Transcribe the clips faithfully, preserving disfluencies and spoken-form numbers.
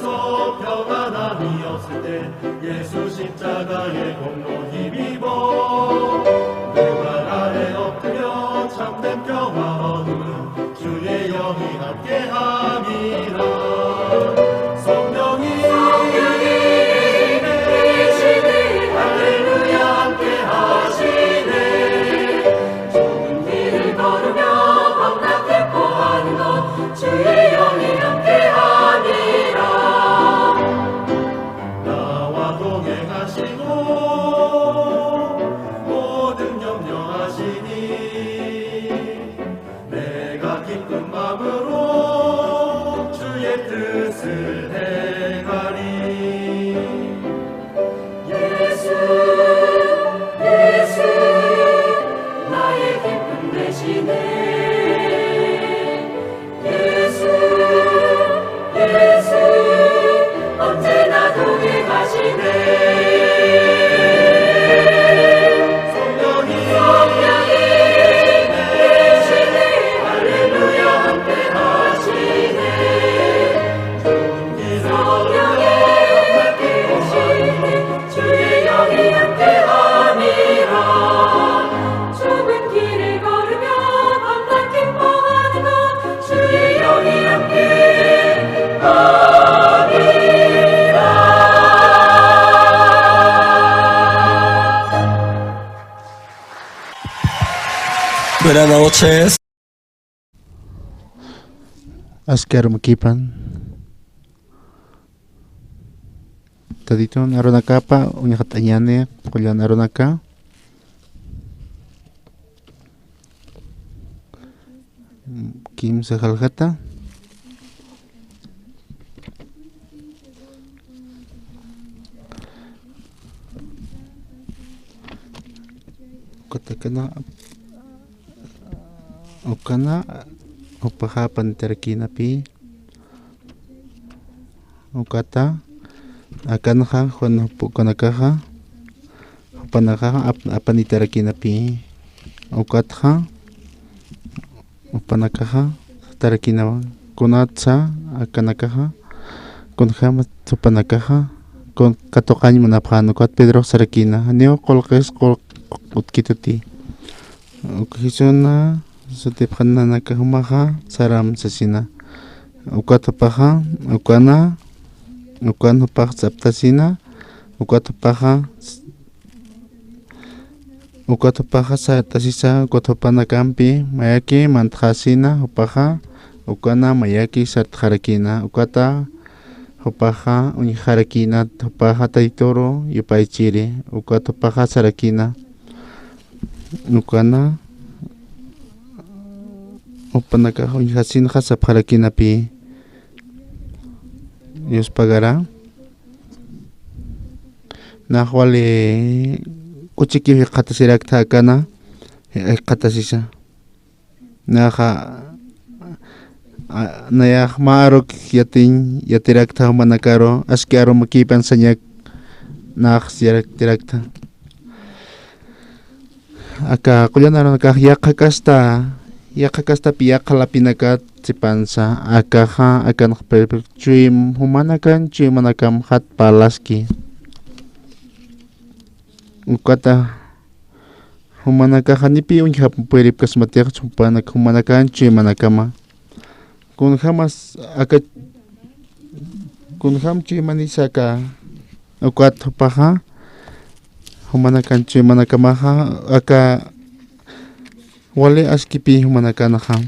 평안함이 없을 때 예수 십자가의 공로 힘입어. 누가 나를 엎드려 참된 평화 얻음은 주의 영이 함께 함이라. 성령이, 성령이 내리시네. 할렐루야, 함께 하시네. 좁은 길을 걸으며 험난케 기뻐하는 것 주의 영이 함께 함이라. 나와 동행하시고 모든 염려하시니 내가 기쁜 마음으로 주의 뜻을 행하리. 예수, 예수, 나의 기쁨 되시네. 예수, 예수, 언제나 동행하시네. 성령이, 성령이 내리시네. 할렐루야, 함께 하시네. 성령이 함께 하시네. 주의 영이 함께 함이라. 좁은 길을 걸으며 험난 기뻐하는 것 주의 영이 함께 함이라. Buenas noches. Aski arumakipan. Tatitun arunakapa uñxatañani, qullan arunaka. Kimsa jaljata. Ukatakana. Ukana, jupaxa apanitarakïnapï. Ukata, akanxa, jupan jup-, ukanakaxa, jupanakaxa ap-, apanitarakïnapï. Ukatxa, jupanakaxa, tarakïnawa. Kunatsa, akanakaxa, kunjämsa jupanakaxa, kun-, katuqañ munapxän, ukat Pedrox sarakïna. Janiw qullqis qullq utkituti. Ukjisuna sutipxananaka jumaxa saram sasina. Ukat jupaxa, ukana, ukan jupax saptasina, ukat jupaxa, ukat jupaxa sartasisa, ukat jupanakampi, mayaki mantxasina, jupaxa, ukana, mayaki sartxarakina, ukata, jupaxa, uñjarakina, jupaxa, tayturu, yupaychiri, ukat jupaxa, sarakina. Ukana, jupanakax uñjasinxa sapxarakïnapï. Yuspagara. Nax wali k'uchikiw jikxatasirakta akana, jikxatasisa. Naxa, a, nayax mä aruk yatiñ, yatirakta jumanakaru, aski arumakipan sañak, nax yatirakta. Aka qullan arunakax yaqha kasta, yaqha kastapi yaqha lapinakat sipansa, akaxa, akanx puripki chuym, jumanakan chuymanakamxat parlaski. Ukata, jumanakax janipï uñjap puripkasmatix, jupanak, jumanakan chuymanakama. Kunjämas aka, kunjäm chuymanisa aka, ukat jupaxa, jumanakan chuymanakamaxa, aka wali askipï jumanakanxa.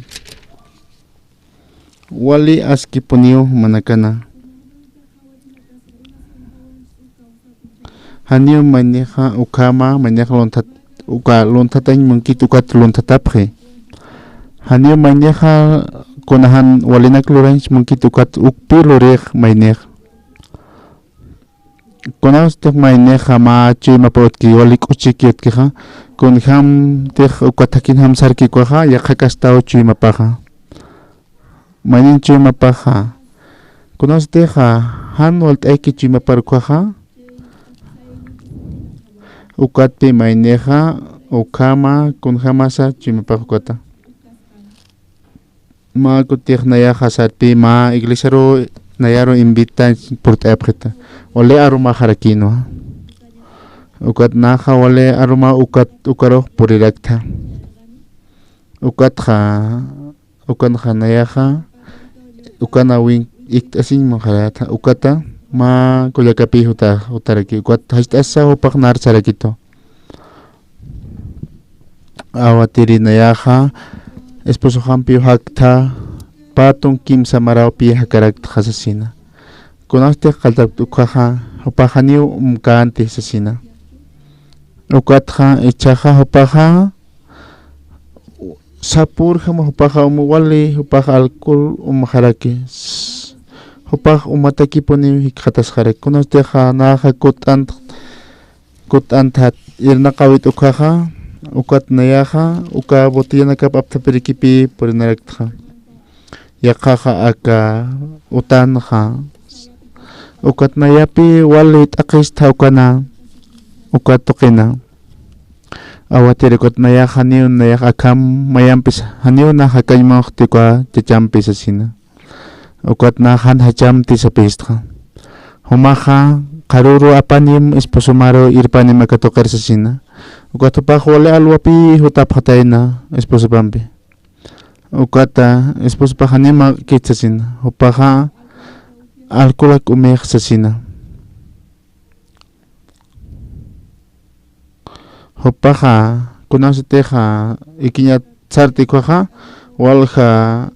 Wali askipuniw jumanakana. Janiw maynixa ukhama, maynixa lunthat, uka lunthatañ munkit ukat lunthatapxi. Janiw maynixa kuna jan walinak lurañs munkit ukat ukpï lurix maynix. Kunawstix maynixa mä chuymapa utki, wali k'uchiki utkixa, kunjämtix ukat jakinjam sarki ukaxa, yaqha kastaw chuymapaxa. Maynin chuymapaxa. Kunawstixa, jan walt'ayki chuymapar ukaxa. Ukatpï maynixa, ukhama, kunjämasa chuymapax ukata. Mä kutix nayaxa sartpï mä iglesiaru Nayaru invitañ purt'ayapxita. Wali arumaxarakïnwa. Ukat naxa wali aruma ukat ukarux purirakta. Ukatxa, ukanxa nayaxa, ukana win ikt'asiñ munxarayata, ukata mä kullakapï juta, jutaraki, ukat jach'asa jupax nar sarakitu. Awatiri nayaxa, esposoxampiw jaktha, pä tunk kimsa marawpï jakaraktxa sasina. Kunasti qalltapkt ukkhaxa, jupax janiw umkänti sasina. Ukatxa, ichhaxa jupaxa, sapürjama jupaxa um wali, jupax alcohol umxaraki. Jupax umatakipuniw jikxatasxaraki. Kunasti naxa kut'ant kut'anthat irnaqäwit ukkhaxa, ukat nayaxa, uka botellanakap apthapirikipï purinaraktxa. Yaqhaxa aka utanxa, ukat nayapï wali t'aqhistha ukana, uka tuqina. Awatiri ukat nayax janiw, nayax akham mayampis janiw nax jakañ munxti uka chachampi sasina. Ukat nax jan jachamti sapïstxa. Jumaxa, qharüru apanim, esposomaru irpanim aka tuqir sasina. Ukat jupax wali alwapï jutapxatayna esposopampi. Ukata, esposopax janiw maq'kit sasina. Jupaxa, alcoholak umix sasina. Jupaxa, kunasatixa, ikiñat sarti ukkhaxa, walja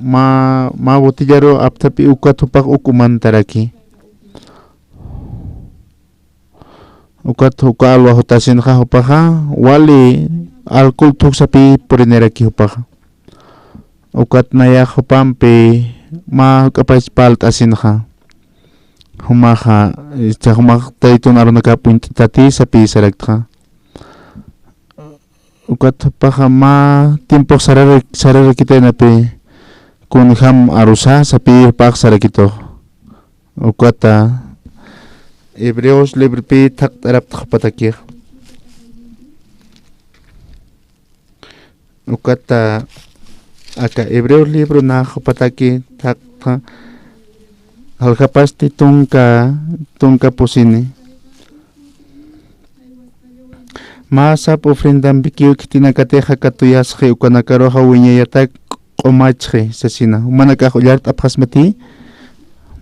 mä, mä botellaru apthapï ukat jupax uk umantaraki. Ukat uka alwa jutasinxa jupaxa, wali alcohol thuksapï puriniraki jupaxa. Ukat nayax jupampi mä juk'apach parlt'asinxa. Jumaxa, icha jumax taytun arunakap uñt'itati sapï saraktxa. Ukat jupaxa mä tiempox sarara-, sararakitaynapi kunjam arusa sapï jupax sarakitux. Ukata Hebreos libropi thaqt'araptxa jupatakix. Ukata aka Hebreos libro nax jupataki thaqtxa jaljapasti tunka, tunka pusini. Mä sap ofrendampikiw khitinakatixa katuyasxi, ukanakaruxa wiñayatak q'umachxi sasina. Jumanakax ullart'apxasmati,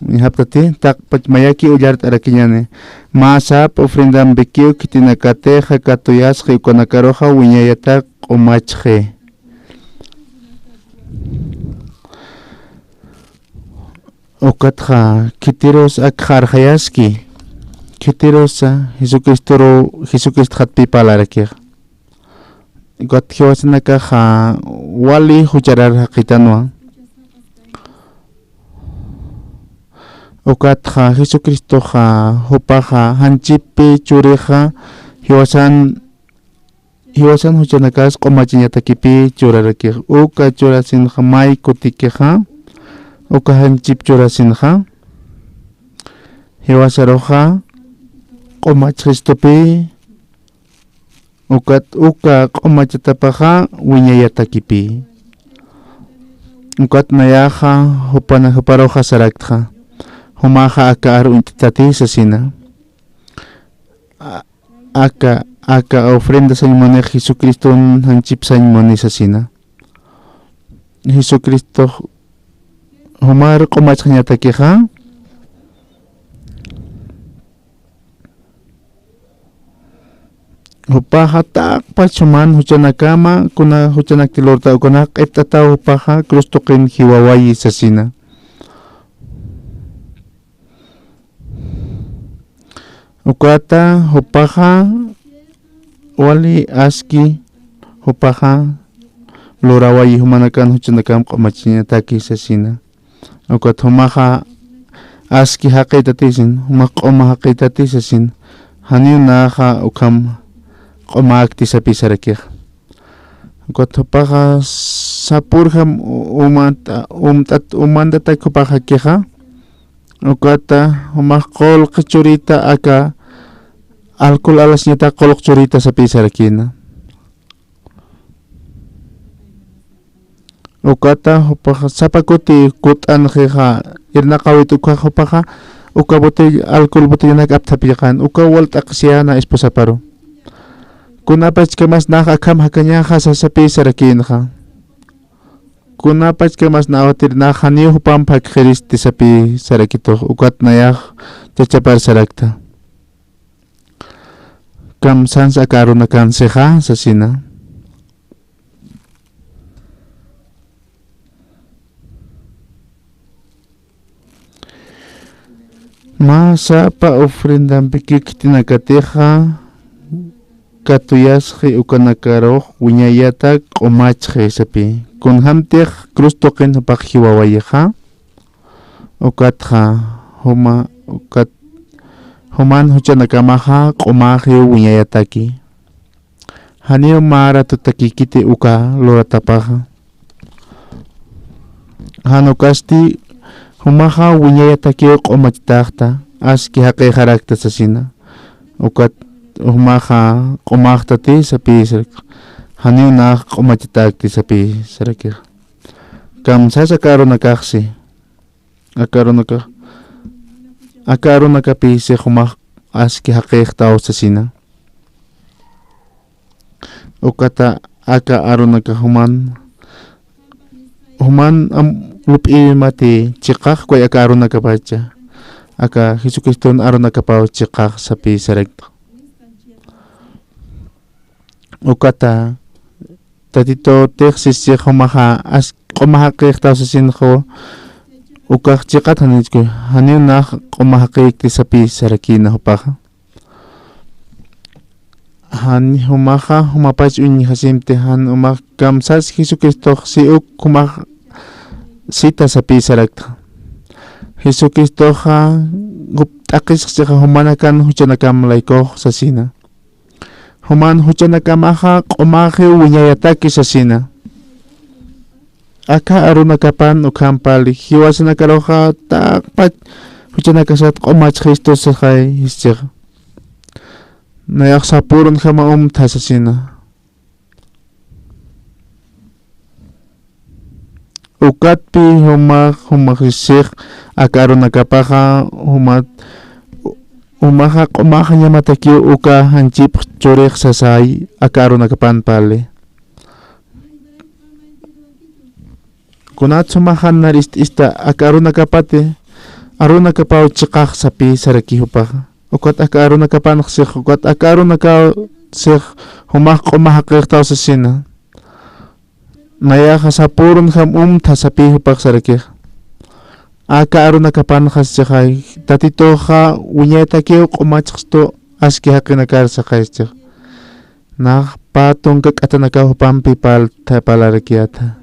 japtati, taqpach mayaki ullart'arakiñani. Mä sap ofrendampikiw khitinakatixa katuyasxi, ukanakaruxa wiñayatak q'umachxi. Ukatxa, khitirus akxa arxayaski, khitirusa Jesucristoru, Jesucristo jatpï parlarakix. Ukat jiwasanakaxa wali jucharar jaqitanwa. Ukatxa Jesucristoxa jupaxa janchipï churixa jiwasan, jiwasan juchanakas q'umachañatakipï churarakix. Uka churasinxa may kutikixa, uka janchip churasinxa jiwasaruxa q'umachxistupï, ukat uka q'umachatapaxa wiñayatakipï. Ukat nayaxa jupana, juparuxa saraktxa, jumaxa aka ar uñt'itati sasina. A-, aka, aka ofrenda sañ munix Jesucriston janchip sañ muni sasina. Jesucristox jumar q'umachxañatakixa, jupaxa taqpach juman juchanakama, kuna juchanakti lurta ukanak q'ipt'ataw jupaxa cruz tuqin jiwawayi sasina. Ukata jupaxa wali aski jupaxa lurawayi jumanakan juchanakam q'umachañataki sasina. Ukat jumaxa aski jaqïtatisin, jumax q'uma jaqïtatisasin, janiw naxa ukham q'umäkti sapï sarakixa. Ukat jupaxa sapürjam u-, umanta-, umt'at-, umantatak jupax jakixa, ukata jumax qullqi churïta aka alcohol alasiñatak qullqi churïta sapï sarakïna. Ukata jupaxa sapa kuti kut'anxixa irnaqawit ukax jupaxa uka botell-, alcohol botellanak apthapillqan, uka walt'aqsiyäna esposaparu. Kunapachkamas nax akham jakañaxa sasapï sarakïnxa. Kunapachkamas nawatir nax janiw jupamp jakxiristi sapï sarakitux, ukat nayax chachapar sarakta. Kamsans aka arunakansixa sasina. Mä sapa ofrendampiki khitinakatixa katuyasxi ukanakarux wiñayatak q'umachxi sapï. Kunjämtix cruz tuqin jupax jiwawayixa. Ukatxa juma, ukat juman juchanakamaxa q'umaxiw wiñayataki. Janiw mä ratutakïkiti uka luratapaxa. Jan ukasti jumaxa wiñayatakiw q'umachataxta, aski jaqïxarakta sasina. Ukat jumaxa q'umaxtati sapï sarakix. Janiw nax q'umachatäkti sapï sarakix. Kamsas aka arunakaxsi. Aka arunakax, aka arunakapïsi jumax aski jaqïxtaw sasina. Ukata aka arunakax juman, juman am lup'ïwimati chiqax kuy aka arunakapacha. Aka Jesucriston arunakapaw chiqax sapï sarakta. Ukata Tatitutix sischi jumaxa as q'uma jaqïxtaw sasinxa, ukax chiqat janichku, janiw nax q'uma jaqïkti sapï sarakïna jupaxa. Jan jumaxa jumapach uñjasimti, jan jumax kamsas Jesucristox si uk jumax sita sapï sarakta. Jesucristoxa jup t'aqhisxchixa jumanakan juchanakam laykux sasina. Juman juchanakamaxa q'umaxiw wiñayataki sasina. Aka arunakapan ukham parli, jiwasanakaruxa taqpach juchanakasat q'umachxistu sixay jischixa. Nayax sapürunjama umtha sasina. Ukatpï jumax, jumax sisix aka arunakapaxa, jumat, jumaxa q'umaxañamatakiw uka janchipx churix sasay aka arunakapan parli. Kunat jumax jan nar ist'ista aka arunakapati, arunakapaw chiqax sapï saraki jupaxa. Ukat aka arunakapanx six, ukat aka arunakaw six jumax q'uma jaqïxtaw sasina. Nayaxa sapürunjam umtha sapï jupax sarakix. Aka arunakapanxa sixay, Tatituxa wiñayatakiw q'umachxstu aski jaqinakar sixay six. Nax pä tunka k'atanakaw jupampi pal-, parlarakiyäta.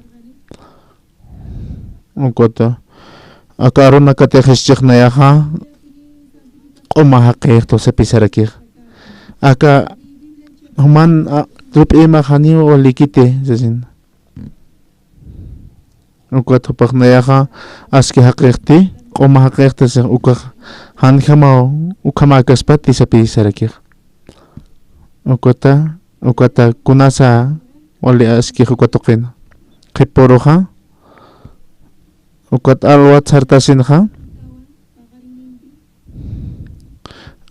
Ukata aka arunakatix six nayaxa q'uma jaqïxtu sapï sarakix. Aka juman, a, lup'ïmax janiw walikiti sasin. Ukat jupax nayaxa aski jaqïxti, q'uma jaqïxti six, ukax janjamaw ukhamäkaspati sapï sarakix. Ukata, ukata kunasa wali askix uka tuqina. Qhipüruxa, ukat alwat sartasinxa,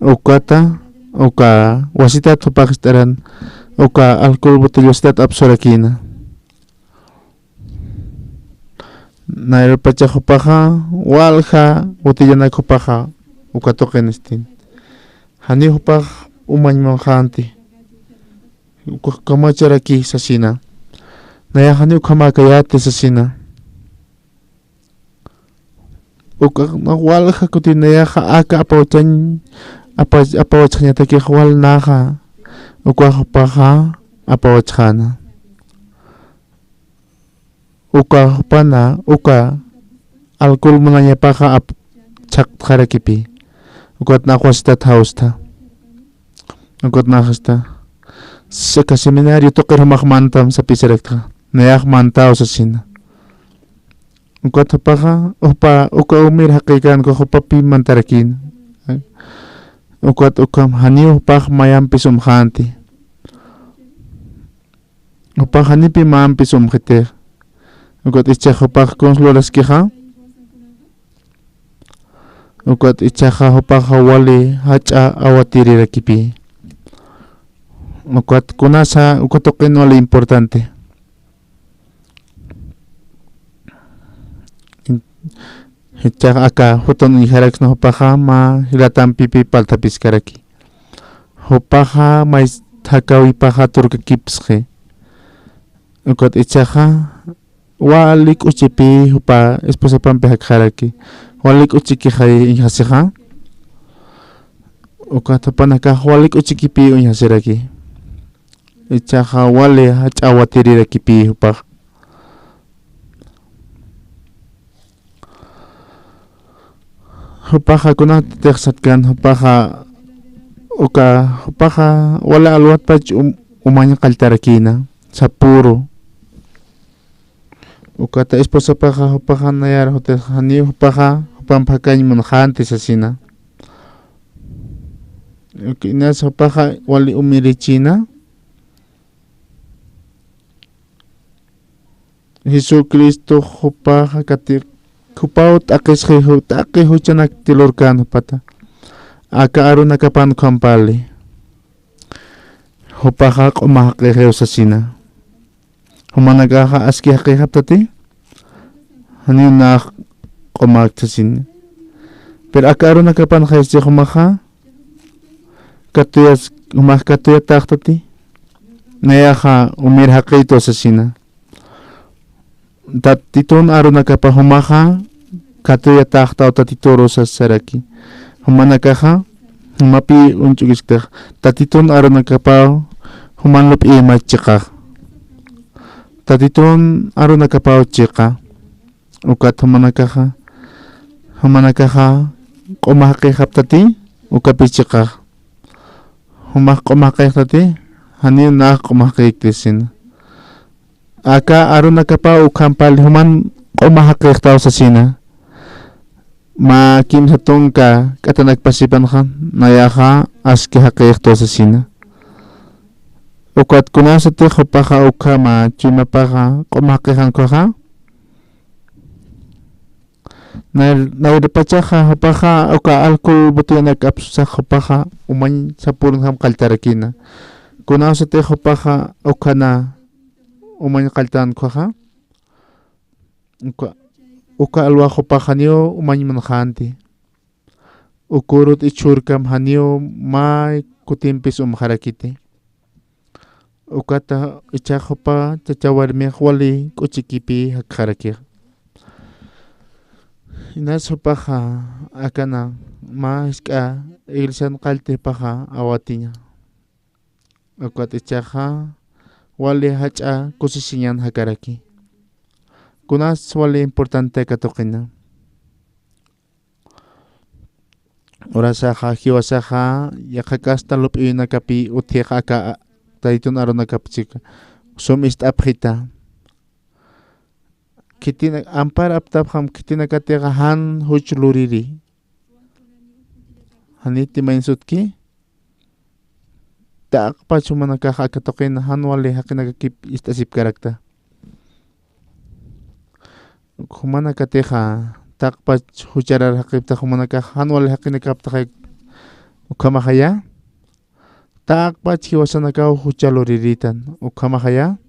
ukata, uka wasitat jupax ist'aran, uka alcohol botellasitat apsurakïna. Nayrupachax jupaxa, walja botellanak jupaxa, uka tuqin istin. Janiw jupax umañ munxänti. Ukax kamacharaki sasina. Nayax janiw ukhamäkayäti sasina. Ukax nax walja kuti nayaxa aka apawchañ, apa-, apawchxañatakix wal naxa. Ukax jupaxa apawchxäna. Uka jupana, uka alcohol munañapaxa ap-, chhaqtxarakipï. Ukat nax wasitat jawstha. Ukat naxsta. Saka seminario tuqir jumax mantam sapï saraktxa. Nayax mantaw sasina. Ukat jupaxa, jupa, uka umir jaqïkänku jupapï mantarakïna. Ukat ukham janiw jupax mayampis umxänti. Jupax janipï mayampis umxitix. Ukat ichax jupax kuns luraskixa. Ukat ichaxa jupaxa wali jach'a awatirirakipï. Ukat kunasa uka tuqin wali importante. Ichax aka jutun uñjaraksna jupaxa mä jilatampipi parlthapiskaraki. Jupaxa may jakawipaxa turkakipsxi. Ukat ichaxa wali k'uchipï jupa esposapampi jakxaraki. Wali k'uchikixay uñjasixa. Ukat jupanakax wali k'uchikipï uñjasiraki. Ichaxa wali jach'a awatirirakipï jupax. Jupaxa kunatix satkan, jupaxa uka, jupaxa wali alwatpach um-, umañ qalltarakïna, sapüru. Ukata esposapaxa jupaxa nayar jutix janiw jupaxa jupamp jakañ munxänti sasina. Uka inas jupaxa wali umirichïna. Jesucristo jupaxa kati, jupaw t'aqisxi, ju-, t'aqi juchanakti lurkän jupata. Aka arunakapan ukhampali. Jupaxa q'uma jaqixiw sasina. Jumanakaxa aski jaqixaptati. Janiw nax q'umakti sasina. Pero aka arunakapanxaysti jumaxa. Katuyas, jumax katuyataxtati. Nayaxa umir jaqïtwa sasina. Tatitun arunakapa jumaxa katuyataxtaw Tatituru sasaraki. Jumanakaxa, jumapï uñch'ukisktax. Tatitun arunakapaw juman lup'ïmach chiqax. Tatitun arunakapaw chiqa. Ukat jumanakaxa, jumanakaxa q'uma jaqixaptati, ukapï chiqax. Jumax q'uma jaqixtati, janiw nax q'uma jaqïkti sasina. Aka arunakapaw ukhampali juman q'uma jaqixtaw sasina. Mä kimsa tunka k'atanakpasipanxa, nayaxa aski jaqixtwa sasina. Ukat kunasatix jupaxa ukhama chuymapaxa q'uma jaqixan ukhaxa. Nayr-, nayrpachaxa jupaxa uka alcohol botellanak apsusax jupaxa umañ sapürunjam qalltarakïna. Kunasatix jupaxa ukhana umañ qalltän ukhaxa. Uka, uka alwax jupax janiw umañ munxänti. Uk urut ichhürkam janiw may kutimpis umxarakiti. Ukata ichax jupa chacha warmix wali k'uchikipï jakxarakix. Inas jupaxa akana mä jisk'a iglesian qalltipaxa awatiña. Ukat ichaxa wali jach'a kusisiñan jakaraki. Kunas wali importante aka tuqina. Urasaxa, jiwasaxa, yaqha kasta lup'iyunakapi utjixa aka Tatitun arunakap chiqa sum ist'apxita. Khitina, ampar aptapxam khitinakatixa jan juch luriri. Janiti mayn sutki. Taqpach jumanakax aka tuqina jan wali jaqinakakip ist'asipkarakta. Jumanakatixa taqpach jucharar jaqipta jumanakax jan wali jaqinakaptaxay ukhamaxaya. Taqpach jiwasanakaw jucha luriritan ukhamaxaya.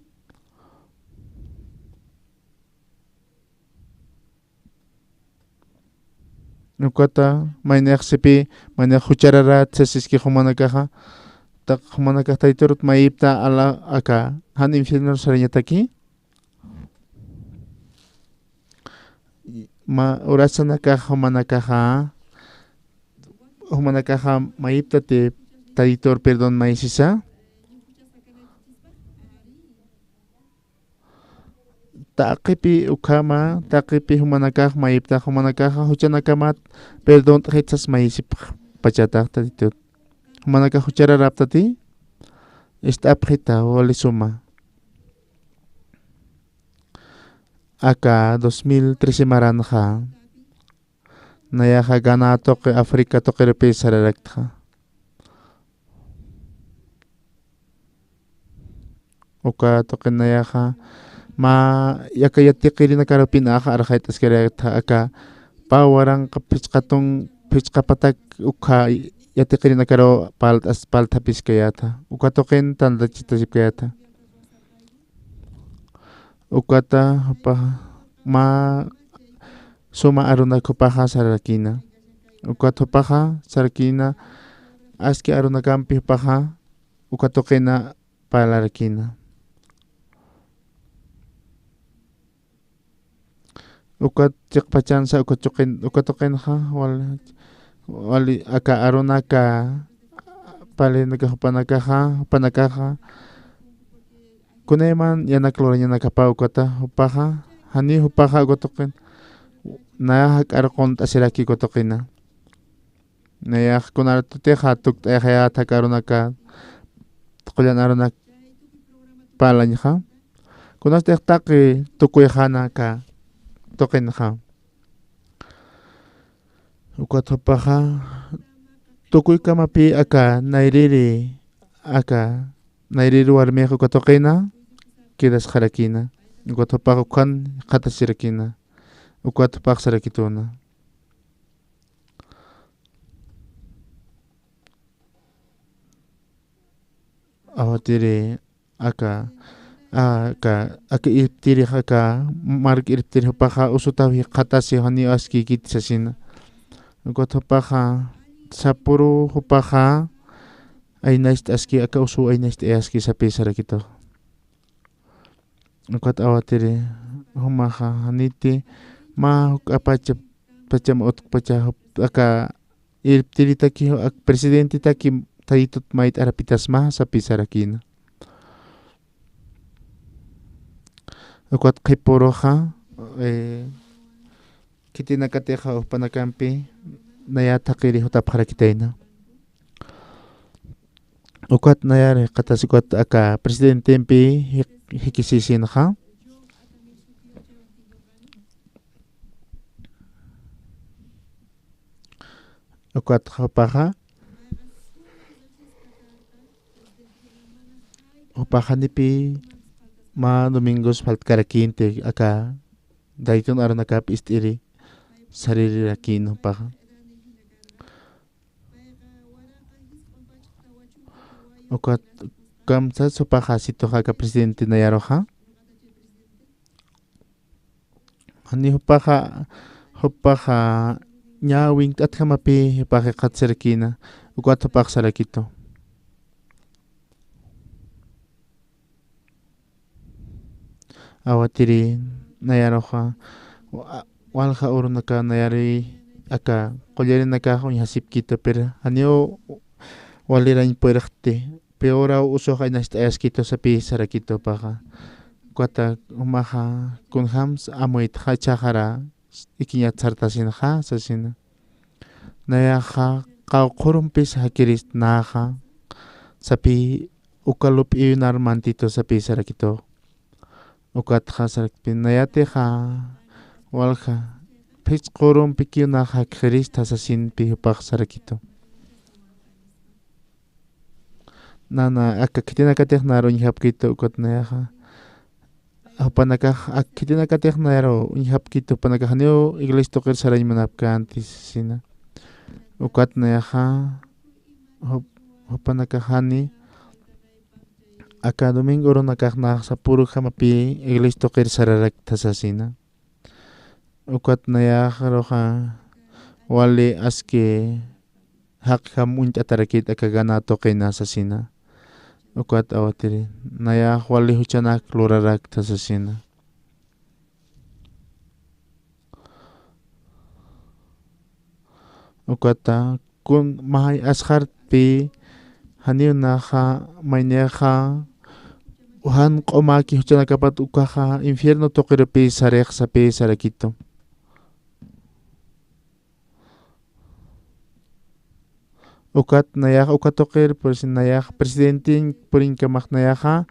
Ukata maynix sipi, maynix juchararat sasiski jumanakaxa, taq jumanakax Tayturut mayipta ala aka jan infierno sarañataki. Ma urasanakax jumanakaxa, jumanakaxa mayiptati Taytur perdón mayisisa. Taqipi ukhama, taqipi jumanakax mayipta, jumanakaxa juchanakamat perdón t'xitsas mayisipxpachatax Tatitut. Jumanakax juchararaptati, ist'apxita wali suma. Aka dos mil trece maranxa, nayaxa Ghana tuqi, África tuqirupi sararaktxa. Uka tuqin nayaxa Mä yaka yatiqirinakaruw pinaxa arxayt'askirayätxa aka pä waranqa phichqatun, phichqa patak ukha yatiqirinakaruw palt'as-, palthapiskayätxa. Uka tuqin tantachitasipkayätxa. Ukata jupaxa mä suma arunak jupaxa sarakïna. Ukat jupaxa sarakïna, aski arunakampi jupaxa uka tuqina parlarakïna. Ukat chiqpachansa uka tuqin, uka tuqinxa wal-, wali aka arunaka parlinaka jupanakaxa, jupanakaxa kunayman yanak lurañanakapa ukata jupaxa, jani jupaxa uka tuqin nayax jak'ar qunt'asiraki uka tuqina. Nayax kunartutixa tukt'ayxayät aka arunaka, qullan arunak parlañxa. Kunastix taqi tukuyxäna aka tuqinxa. Ukat jupaxa tukuykamapï aka nayrïri, aka nayrïri warmix uka tuqina quedasxarakïna. Ukat jupax ukan jikxatasirakïna. Ukat jupax sarakituna. Awatiri aka, aka, aka irptirix aka mark irptirix jupaxa usutaw jikxatasi janiw askïkiti sasina. Ukat jupaxa sapüru jupaxa aynacht'aski, aka usuw aynacht'ayaski sapï sarakitu. Ukat awatiri jumaxa janiti mä juk'a pacha, pacham utjpacha jup-, aka irptiritaki, ak presidentetaki taytut mayt'arapitasma sapï sarakïna. Ukat qhipüruxa, eh, khitinakatixa jupanakampi naya thaqhiri jutapxarakitayna. Ukat nayar jikxatas ukat aka presidentempi jik-, jikisisinxa. Ukat jupaxa, jupax janipï mä domingos faltkarakïnti aka daytun arunakap ist'iri saririrakïn jupaxa. Ukat kamsas jupaxa situxa aka presidente nayaruxa. Jani jupaxa, jupaxa ñä winkt'atjamapï jupax jikxatsirakïna, ukat jupax sarakitu. Awatiri nayaruxa, wa-, walja urunaka nayari aka qullarinakax uñjasipkitu, pero janiw walirañ purxti, peoraw usux aynacht'ayaskitu sapï sarakitu jupaxa. Ukata jumaxa kunjams amuytxa jichhaxara ikiñat sartasinxa sasina. Nayaxa qawqhurumpis jakirist naxa sapï uka lup'iyunar mantitu sapï sarakitu. Ukatxa sarakpi nayatixa walja phichqurumpikiw nax jakxirista sasinpi jupax sarakitu. Nana aka khitinakatix nar uñjapkitu ukat nayaxa. Jupanakax ak khitinakatix nayaru uñjapkitu, jupanakax janiw iglesia tuqir sarañ munapkänti sasina. Ukat nayaxa jup-, jupanakaxani aka domingo urunakax nax sapürujamapï iglesia tuqir sararaktha sasina. Ukat nayaxaruxa wali aski jaqjam uñt'atarakit aka ganado tuqina sasina. Ukat awatiri nayax wali juchanak luraraktha sasina. Ukata kun may asxartpi janiw naxa maynixa jan q'umaki juchanakapat ukaxa infierno tuqirupï sarix sapï sarakitu. Ukat nayax uka tuqir, pues, nayax presidenten puriñkamax nayaxa,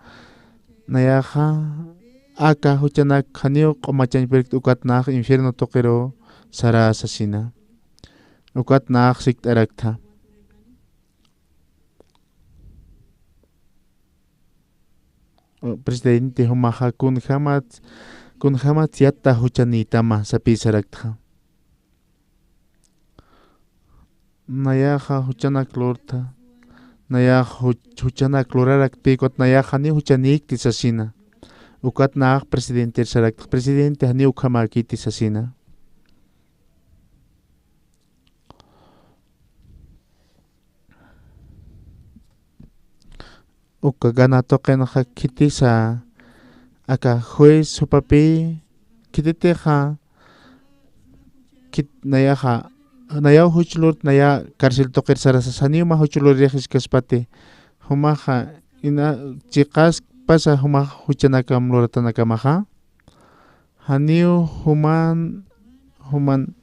nayaxa aka juchanak janiw q'umachañ purikta ukat nax infierno tuqiru sara sasina. Ukat nax sikt'araktha. presidente, jumaxa kunjamat, kunjamat yatta juchanïtama sapï saraktxa. Nayaxa juchanak lurta, nayax juch-, juchanak luraraktpï, ukat nayax janiw juchanïkti sasina. Ukat nax presidentir saraktxa, presidente, janiw ukhamäkiti sasina. Uka gana tuqinxa khitisa, aka juez jupapï khititixa, khit-, nayaxa, nayaw juch lurt naya cárcel tuqir sarasa, janiw mä juch lurix jiskaspati. Jumaxa, ina, chiqaspasa jumax juchanakam luratanakamaxa. Janiw juman, juman,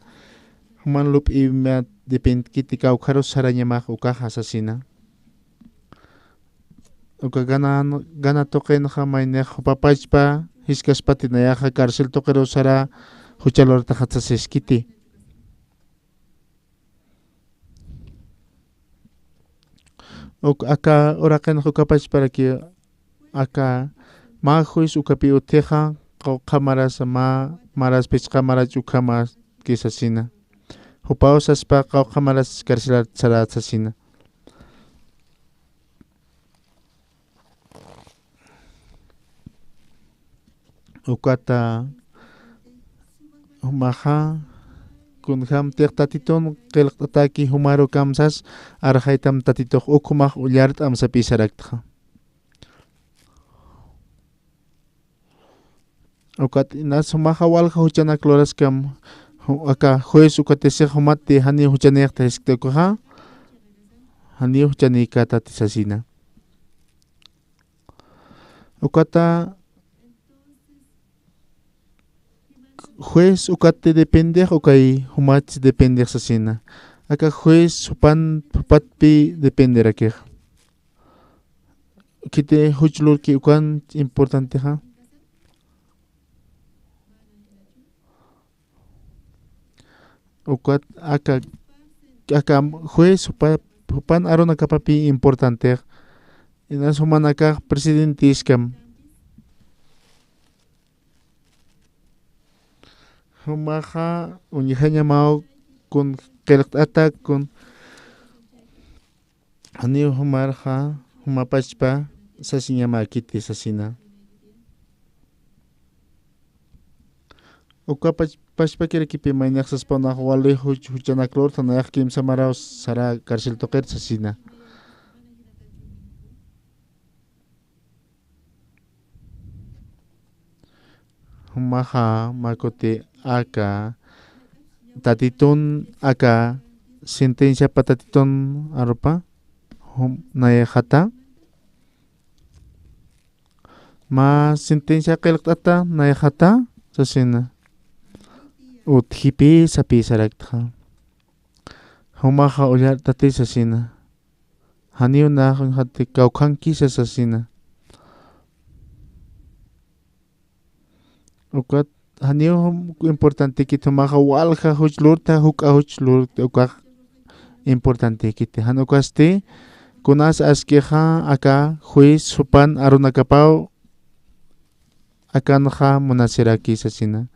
juman lup'ïmat dependkiti, kawkharus sarañamax ukaxa sasina. Uka gana, gana tuqinxa maynix jupa pachpa jiskaspati nayaxa cárcel tuqirus sara jucha lurataxat sasiskiti. Uk aka uraqinxa uka pachparaki aka mä juez ukapï utjixa, qawqha marasa mä, maras phisqa marach ukhamäki sasina. Jupaw saspa qawqha maras carcelat sarät sasina. Ukata jumaxa, kunjamtix Tatitun qillqt'ataki jumaru kamsas, arxaytam Tatitux uk jumax ullart'am sapï saraktxa. Ukat inas jumaxa walja juchanak luraskam, ju-, aka juez ukatisix jumati janiw juchanïxta jiskti ukaxa, janiw juchanïkätati sasina. Ukata juez ukati dependix, ukay jumati dependix sasina. Aka juez jupan, jupatpï dependerakix. Khiti juch lurki ukan importantixa. Ukat aka, aka juez jupa, jupan arunakapapï importantix. Inas jumanakax presidentiskam. Jumaxa uñjañamaw kun qillqt'ata kun janiw jumarxa, juma pachpa sasiñamäkiti sasina. Uka pach-, pachpakirakipï maynix saspa unax wali juch-, juchanak lurta nayax kimsa maraw sara cárcel tuqir sasina. Jumaxa mä kuti aka Tatitun aka sentenciapa Tatitun arupa, jum, nayaxata. Mä sentencia qillqt'ata nayaxata sasina. Utjipï sapï saraktxa. Jumaxa ullart'ati sasina. Janiw nax uñjati kawkhankisa sasina. Ukat janiw importantekiti jumaxa walja juch lurta, juk'a juch lurta ukax importantekiti. Jan ukasti kunas askixa aka juez jupan arunakapaw akanxa munasiraki sasina.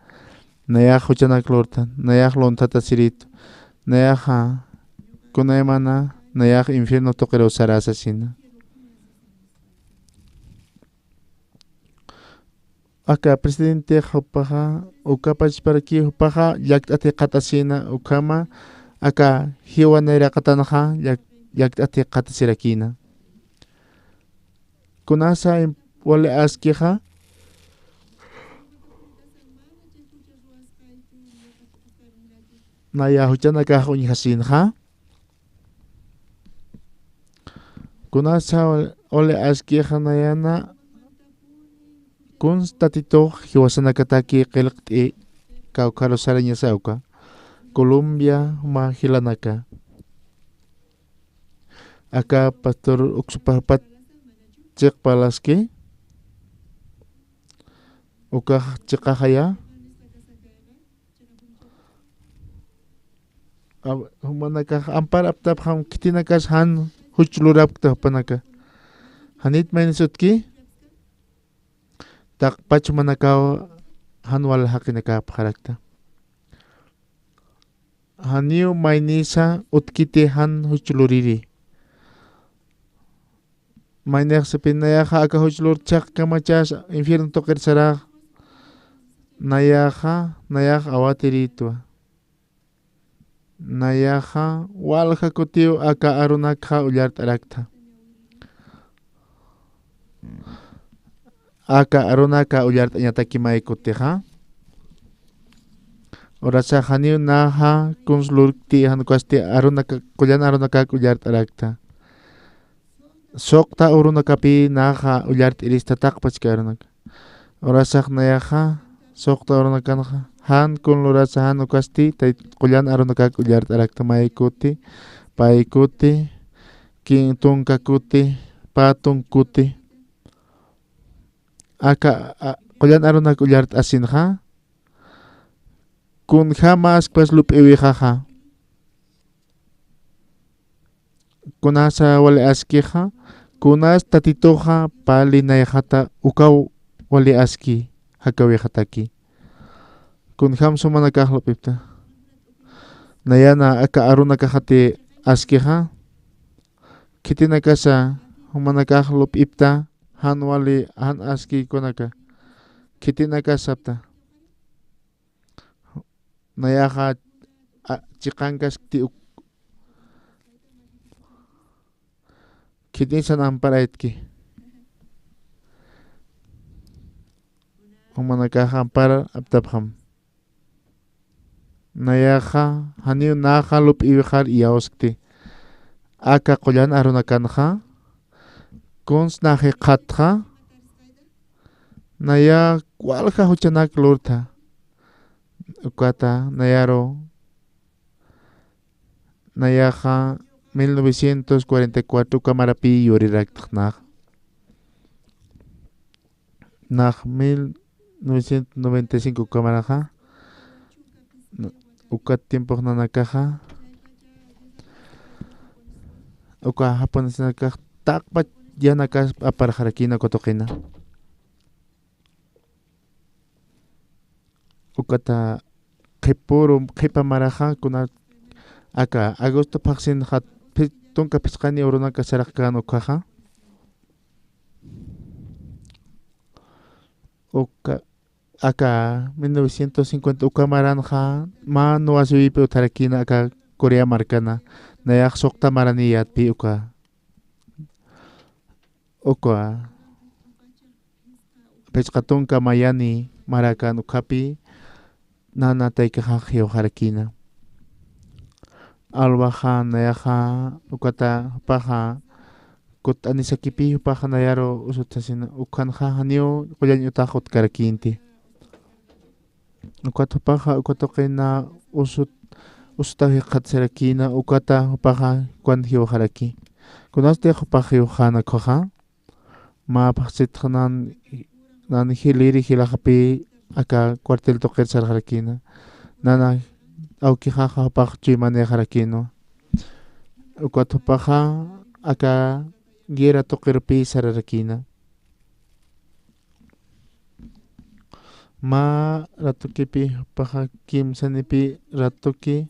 Nayax juchanak lurta, nayax lunthatasiritu, nayaxa kunaymana, nayax infierno tuqiruw sara sasina. Aka presidente jupaxa, uka pachparaki jupaxa llakt'atiqatasina, ukhama aka jiwa nayraqatanxa llak-, llakt'atiqatasirakïna. Kunasa im-, wali askixa, naya juchanakax uñjasinxa. Kunasa wali askixa nayana, kuns Tatitux jiwasanakataki qillqt'i kawkharus sarañasa uka. Colombia juma jilanaka. Aka pastor uksupax pat chiqpalaski. Ukax chiqaxaya. A-, jumanakax ampar aptapxam khitinakas jan juch lurapkta jupanaka. Janit mayni sutki. taqpach jumanakaw jan wal jaqinakäpxarakta. Janiw maynisa utkiti jan juch luriri. Maynix sipin nayaxa aka juch lur chhaqkamachas infierno tuqir sarax. Nayaxa, nayax awatiritwa. Nayaxa walja kutiw aka arunakxa ullart'araktha. Aka arunaka ullart'añataki may kutixa. Urasax janiw naxa kuns lurkti jan ukasti arunaka, qullan arunakak ullart'arakta. Suqta urunakapi naxa ullart'irista taqpachki arunaka. Urasax nayaxa suqta urunakanxa jan kun lurasa jan ukasti tay qullan arunakak ullart'arakta may kuti, pay kuti, kin tunka kuti, pä tunka kuti. Aka, a, qullan arunak ullart'asinxa. Kunjämas kwas lup'iwixaxa. Kunasa wali askixa, kunas tatituxa pali nayxata ukaw wali aski jakawixataki. Kunjam sumanakax lup'ipta. Nayana aka arunakaxati askixa. Khitinakasa jumanakax lup'ipta jan wali jan aski kunaka. Khitinakasapta. Nayaxa, a, chiqankaskti uk-, khitisan amparaytki. Jumanakax ampar aptapxam. Nayaxa, janiw naxa lup'iwixar iyawskti. Aka qullan arunakanxa, kuns nax jikxatxa, naya walja juchanak lurtha. Ukata, nayaru, nayaxa, mil novecientos cuarenta y cuatro uka marapi yuriraktx nax. Nax mil novecientos noventa y cinco uka maraxa, na-, uka tiempox nanakaxa, uka japonesanakax taqpach yanakas aparxarakïna uka tuqina. Ukata qhipüru, qhipa maraxa, kuna aka agosto phaxsinxa phi-, tunka phichqani urunaka saraqkän ukhaxa. Uka, aka mil novecientos cincuenta uka maranxa, mä nuwasiwipi utjarakïna aka Corea markana, nayax suqta maraniyätpi uka. Uka phichqa tunka mayani marakan ukhapi nana taykaxax jiwxarakïna. Alwaxa, nayaxa, ukata jupaxa, kutt'anisakipi jupaxa nayaru usut sasina, ukhanxa janiw qullañ utax utkarakïnti. Ukat jupaxa, uka tuqina usut, usutaw jikxatsarakïna, ukata jupaxa, ukan jiwxaraki. Kunasti jupax jiwxäna ukhaxa. Mä phaxsitxa nan, nan jiliri jilaxapi aka cuartel tuqir sarxarakïna. Nana awkixaxa jupax chuymanïxarakïnwa. Ukat jupaxa aka guerra tuqirpi sararakïna. Mä ratukipi jupaxa kimsanipi ratuki,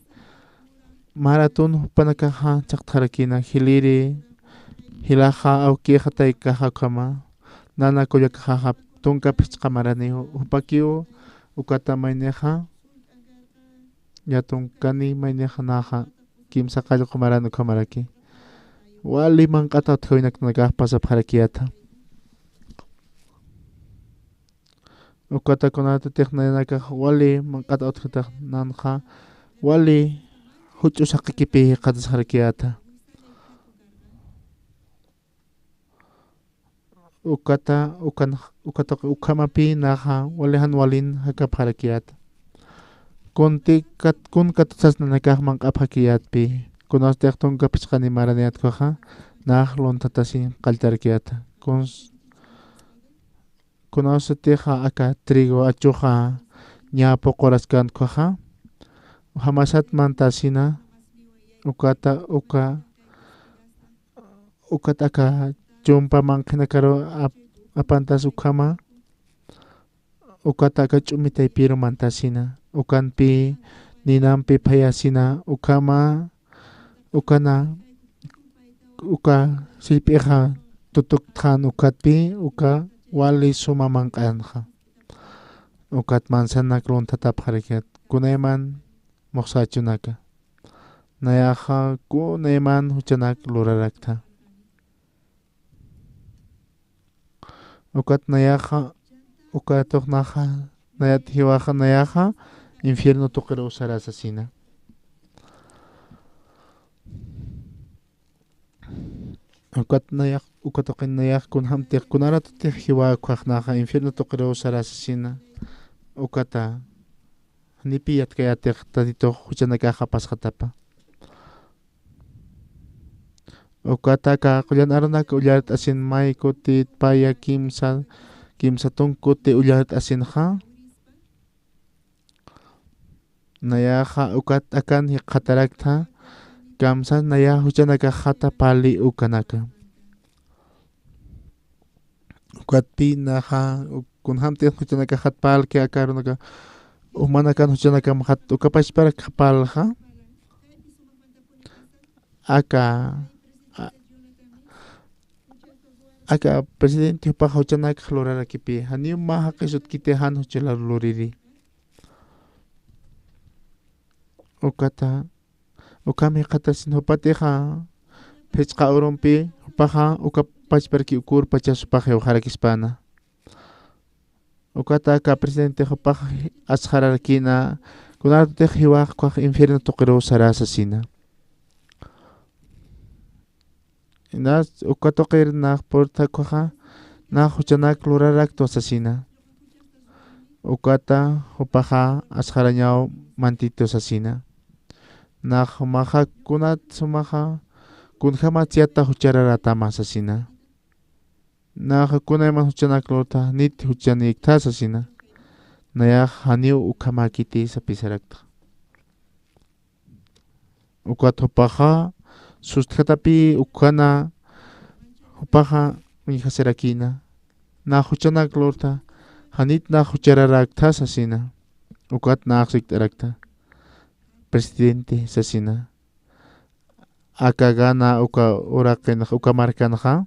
mä ratun jupanakaxa chhaqtxarakïna jiliri, jilaxa awkixa taykaxa ukhama, nana kullakaxaxa tunka phichqa marani ju-, jupakiw, ukata maynixa, yatunkani maynixa naxa, kimsa qallqu maran ukhamaraki. Wali manq'ata utjawinaktanakax pasapxarakiyäta. Ukata kunatatix nayanakax wali manq'ata utjatax nanxa, wali juch'u saqikipi jikxatasxarakiyäta. Ukata, ukan, ukata ukhamapi naxa wali jan walin jakapxarakiyäta. Kunti kat-, kun katuchas nanakax manq'apxakiyätpi, kunastix tunka phichqani maraniyät ukhaxa, nax lunthatasi qalltarakiyäta. Kuns-, kunasatixa aka trigo achuxa ñä puquraskän ukhaxa, jamasat mantasina, ukata, uka, ukat aka chumpa manqhinakaru ap-, apantas ukhama, ukat aka ch'umi taypiru mantasina, ukanpi ninampi phayasina, ukhama, ukana, uka sillp'ixa tutuktxan ukatpi, uka wali suma manq'anxa. Ukat mansanak lunthatapxarakixa, kunayman muxsachunaka. Nayaxa kunayman juchanak luraraktha. Ukat nayaxa, ukatux naxa, nayat jiwaxa nayaxa, infierno tuqiruw sarasasina. Ukat nayax, uka tuqin nayax kunjamtix, kunaratutix jiwa ukkhax naxa infierno tuqiruw sarasasina. Ukata, janipi yatkayätix Tatitux juchanakaxa pasxatapa. Ukata aka qullan arunak ullart'asin may kutit paya kimsa, kimsa tunka kuti ullart'asinxa. Nayaxa ukat akan jikxataraktha, kamsa naya juchanakaxata pali ukanaka. Ukatpi naxa, u-, kunjamtix juchanakaxat palki aka arunaka, jumanakan juchanakamxat uka pachparak palxa. Aka, a-, aka presidente jupax juchanakx lurarakipi, janiw mä jaqisut kiti jan jucha luriri. Ukata, ukham jikxatasin jupatixa, phichqa urumpi, jupaxa, uka pachparki ukur pachas jupax jiwxarakispana. Ukata aka presidente jupax asxararakina, kunatutix jiwax ukkhax infierno tuqiruw sarasasina. Inas uka tuqir nax purtha ukkhaxa, nax juchanak luraraktwa sasina. Ukata jupaxa asxarañaw mantitu sasina. Nax jumaxa kunat sumaxa, kunjamat yata juchararätama sasina. Nax kunayman juchanak lurtha, nit juchanikta sasina. Nayax janiw ukhamäkiti sapisaraktxa. Ukat jupaxa, sustjatapï ukhana, jupaxa uñjasirakïna. Nax juchanak lurtha, janit nax juchararäkta sasina. Ukat nax sikt'arakta. Presidente sasina. Aka gana uka uraqinxa, uka markanxa.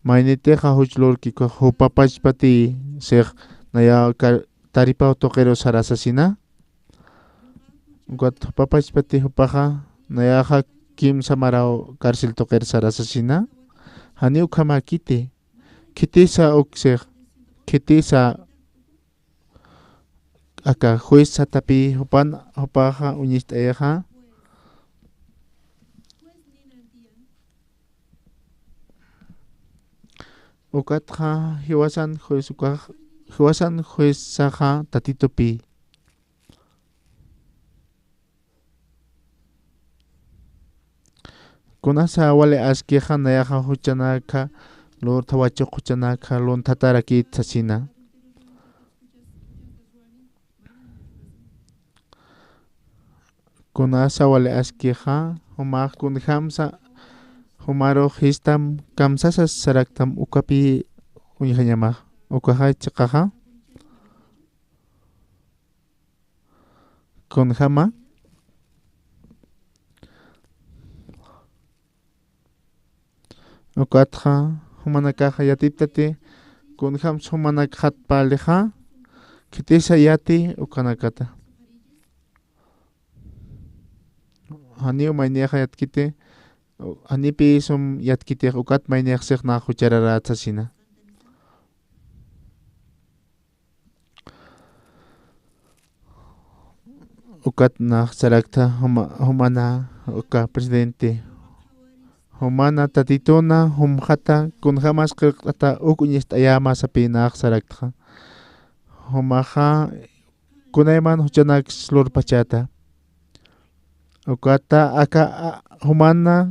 Maynitixa juch lurki ukkhax jupa pachpati six naya ka-, taripaw tuqiru sarasasina. Ukat jupa pachpati jupaxa nayaxa kimsa maraw cárcel tuqir sarasasina. Janiw ukhamäkiti. Khitisa uk six. Khitisa aka juez satapï jupan, jupaxa uñist'ayixa. Ukatxa jiwasan juez ukax, jiwasan juezaxa Tatitupï. Kunasa wali askixa nayaxa juchanaka, lurtha wachuq juchanaka, lunthatarakit sasina. Kunasa wali askixa, jumax kunjamsa, jumarux jistam, kamsasas saraktam ukapï uñjañamax, ukaxa chiqaxa. Kunjama. Ukatxa, jumanakaxa yatiptati, kunjams jumanakxat palixa, khitisa yati ukanakata. Janiw maynixa yatkiti, janipï sum yatkitix ukat maynix six nax juchararäta sasina. Ukat nax sarakta juma-, jumana uka presidente. Jumana Tatituna, jumxata, kunjamas qillqt'ata uk uñist'ayäma sapï nax saraktxa. Jumaxa, kunayman juchanak lurpachäta. Ukata aka, a, jumana,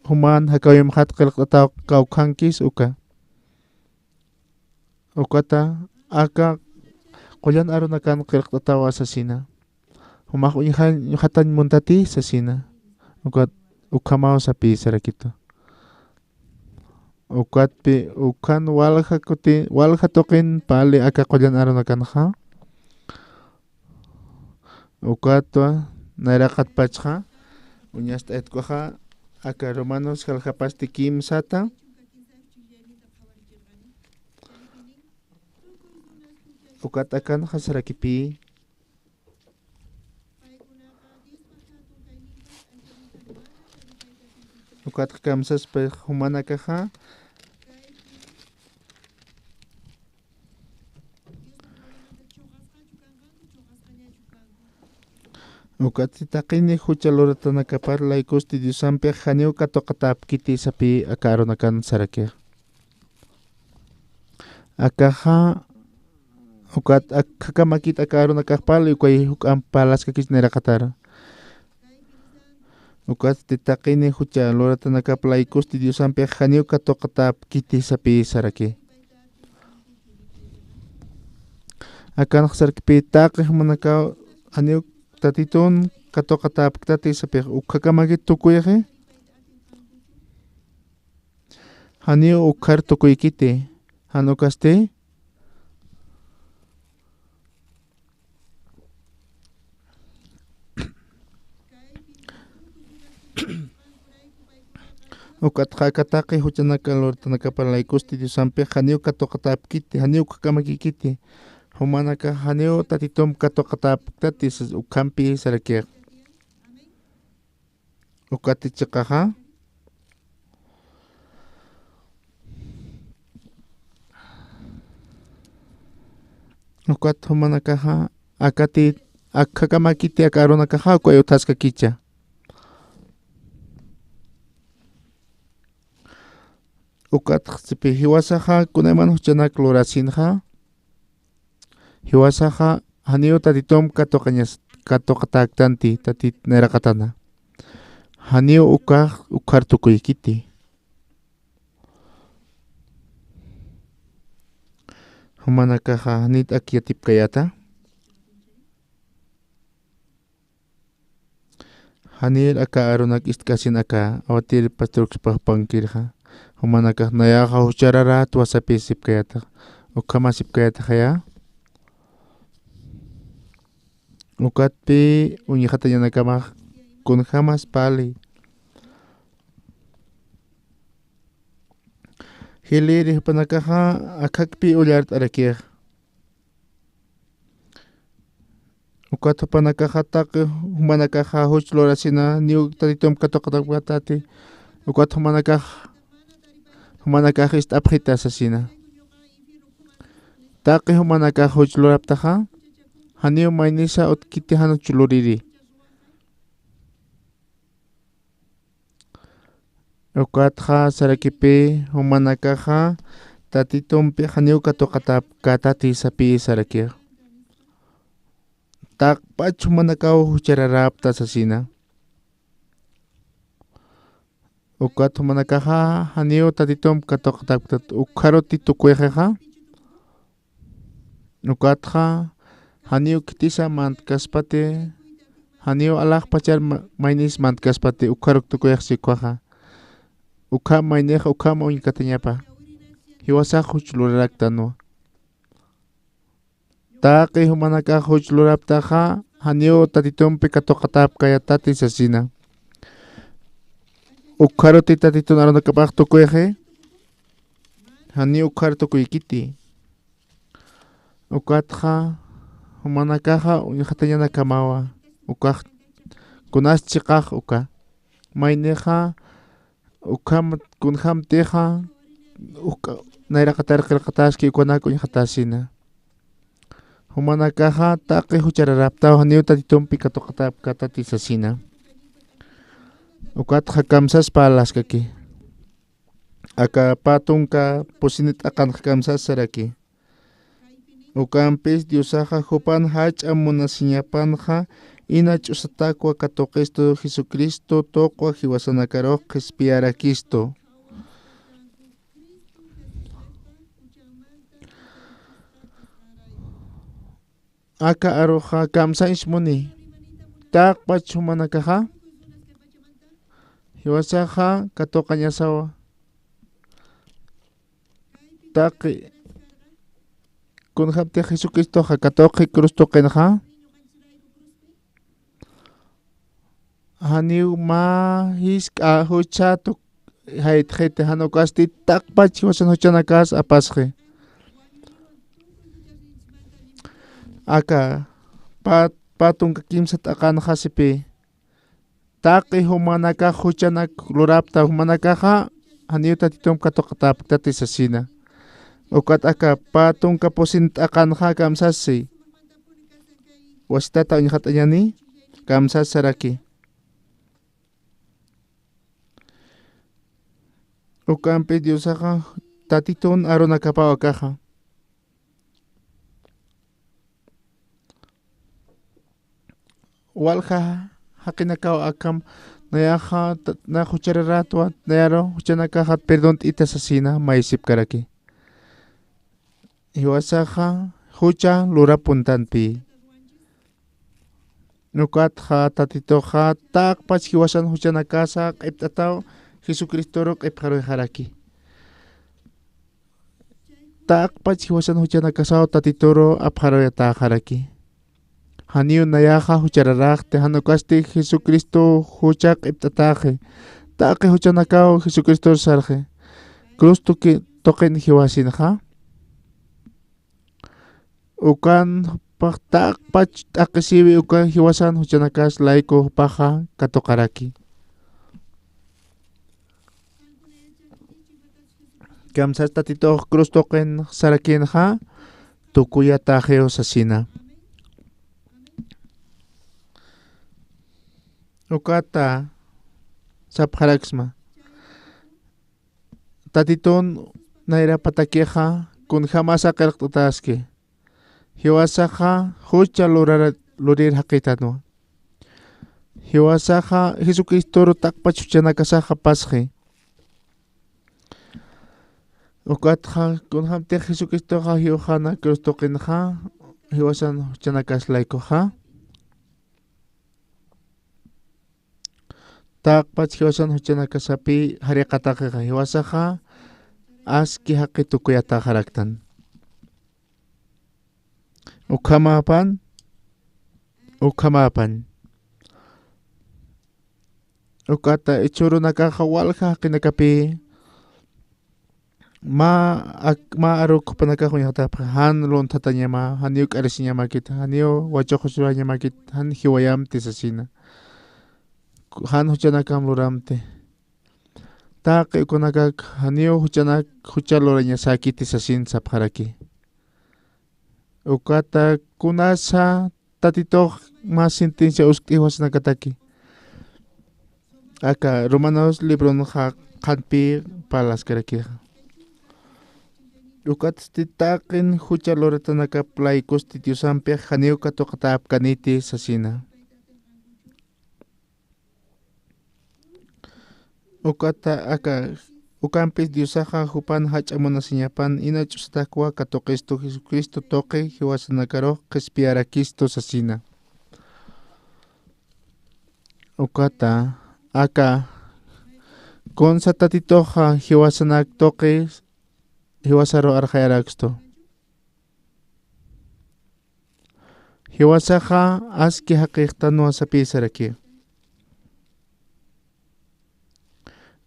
juman jakawimxat qillqt'ataw kawkhankis uka. Ukata aka qullan arunakan qillqt'atawa sasina. Jumax uñja-, uñjatañ muntati sasina. Ukat ukhamaw sapï sarakitu. Ukatpi, ukan walja kuti, walja tuqin pali aka qullan arunakanxa. Ukatwa, nayraqatpachxa, uñast'aytkuxa, aka Romanos jaljapasti kimsata. Ukat akanxa sarakipï. Ukat kamsaspa jumanakaxa. Ukat taqini jucha luratanakapar laykusti Diosampix janiw katuqatäpkiti sapï aka arunakan sarakix. Akaxa, ukat ak-, khakamakit aka arunakax pali ukay juk'amp parlaskakich nayraqatar. Ukat taqini jucha luratanakap laykusti Diosampix janiw katuqatäpkiti sapï saraki. Akanx sarkipï taqi jumanakaw janiw Tatitun katuqatäpktati sapix uk khakamakit tukuyxi. Janiw ukhar tukuykiti. Jan ukasti. Ukatxa aka taqi juchanaka luratanakapa laykusti Diosampix janiw katuqatäpkiti, janiw khakamakïkiti. Jumanakax janiw Tatitump katuqatäpktati sas ukhampi sarakix. Ukati chiqaxa. Ukat jumanakaxa, akati, ak khakamakiti aka arunakaxa, ukay utjaskakicha. Ukat sipi jiwasaxa, kunayman juchanak lurasinxa. Jiwasaxa, janiw Tatitump katuqañas-, katuqatäktanti, Tatit nayraqatana. Janiw ukax, ukhar tukuykiti. Jumanakaxa, janit ak yatipkayäta. Janir aka arunak ist'kasin aka, awatir pastor ukspah pankirxa. Jumanakax nayaxa juchararätwa sapï sipkayätax. Ukhama sipkayätaxaya. Ukatpi uñjatañanakamax kunjamas pali. Jilïri jupanakaxa akhakpi ullart'arakix. Ukat jupanakaxa taqi jumanakaxa juch lurasina, niw Tatitump katuqatäpktati. Ukat jumanakax, jumanakax ist'apxita sasina. Taqi jumanakax juch luraptaxa, janiw maynisa utkiti jan juch luriri. Ukatxa sarakipï jumanakaxa Tatitumpi janiw katuqatäpkatati sapï sarakix. Taqpach jumanakaw juchararäpta sasina. Ukat jumanakaxa janiw Tatitump katuqatäpktat ukharuti tukuyxixa. Ukatxa, janiw khitisa mantkaspati, janiw alaxpachar ma-, maynis mantkaspati, ukharuk tukuyxsi ukkhaxa. Ukham maynix, ukham uñkatañapa. Jiwasax juch luraraktanwa. Taqi jumanakax juch luraptaxa, janiw Tatitumpi katuqatäpkayatati sasina. Ukharuti Tatitun arunakapax tukuyxi, janiw ukhar tukuykiti. Ukatxa, jumanakaxa uñjatañanakamawa, ukax kunas chiqax uka. Maynixa, ukham, kunjamtixa, uka, nayraqatar qillqatäski ukanak uñjatäsina. Jumanakaxa, taqi juchararäptaw janiw Tatitumpi katuqatäpkatati sasina. Ukatxa kamsas parlaskaki. Aka pä tunka pusini t'aqanx kamsas saraki. Ukampis Diosaxa jupan jach'a munasiñapanxa, ina ch'usatakwa katuqistu Jesucristo tuqwa jiwasanakarux qhispiyarakïstu. Aka aruxa kamsañs muni. Taqpach jumanakaxa. Jiwasaxa katuqañasawa. Taqi, kunjaptix Jesucristoxa katuqi cruz tuqinxa, janiw mä jisk'a juchatu jaytxiti, jan ukasti taqpach jiwasan juchanakas apasxi. Aka pä, pä tunka kimsa t'aqanxasipï, taqi jumanakax juchanak lurapta, jumanakaxa janiw Tatitump katuqatäpktati sasina. Ukat aka pä tunka pusin t'aqanxa kamsasi, wasitata uñxat'añani, kamsasaraki. Ukampi Diosaxa Tatitun arunakapaw akaxa. Walja jaqinakaw akham, nayaxa, ta-, na juchararätwa, nayaru juchanakaxat perdont'ita sasina mayisipkaraki. Jiwasaxa jucha lurapuntanpï. Ukatxa Tatituxa taqpach jiwasan juchanakasa q'ipt'ataw Jesucristoru q'ipxaruyxaraki. Taqpach jiwasan juchanakasaw Tatituru apxaruyatäxaraki. Janiw nayaxa juchararaxti, jan ukasti Jesucristo jucha q'ipt'atäxi. Taqi juchanakaw Jesucristor sarxi. Cruz tuki-, tuqin jiwasinxa. Ukan jupax taqpach t'aqhisiwi uka jiwasan juchanakas layku jupaxa katuqaraki. Kamsas Tatitux cruz tuqin sarakinxa, tukuyatäxiw sasina. Ukata sapxaraksma. Tatitun nayrapatakixa kunjämasa qillqt'ataski. Jiwasaxa jucha lurara-, lurir jaqitanwa. Jiwasaxa Jesucristoru taqpach juchanakasaxa pasxi. Ukatxa kunjämtix Jesucristoxa jiwxana cruz tuqinxa, jiwasan juchanakas laykuxa. Taqpach jiwasan juchanakasapï jariqatakixa, jiwasaxa aski jaqi tukuyatäxaraktan. Ukhamäpan, ukhamäpan. Ukata jichhürunakaxa walja jaqinakapï mä ak-, mä aruk jupanakax uñxatapxi, jan lunthatañama, janiw k'arisiñamäkit, janiw wachuqus lurañamäkit, jan jiwayamti sasina. Jan juchanakam luramti. Taqi ukanakak janiw juchanak jucha lurañasäkiti sasin sapxaraki. Ukata kunasa Tatitux mä sentencia uskt'iw jiwasanakataki. Aka Romanos libronxa qhanpï parlaskarakixa. Ukatsti taqin jucha luratanakap laykusti Diosampix janiw katuqatäpkaniti sasina. Ukata aka, ukampis Diosaxa jupan jach'a munasiñapan ina ch'usatakwa katuqistu Jesucristo tuqi jiwasanakarux qhispiyarakistu sasina. Ukata aka kunsa Tatituxa jiwasanak tuqi jiwasaru arxayarakstu. Jiwasaxa aski jaqixtanwa sapïsaraki.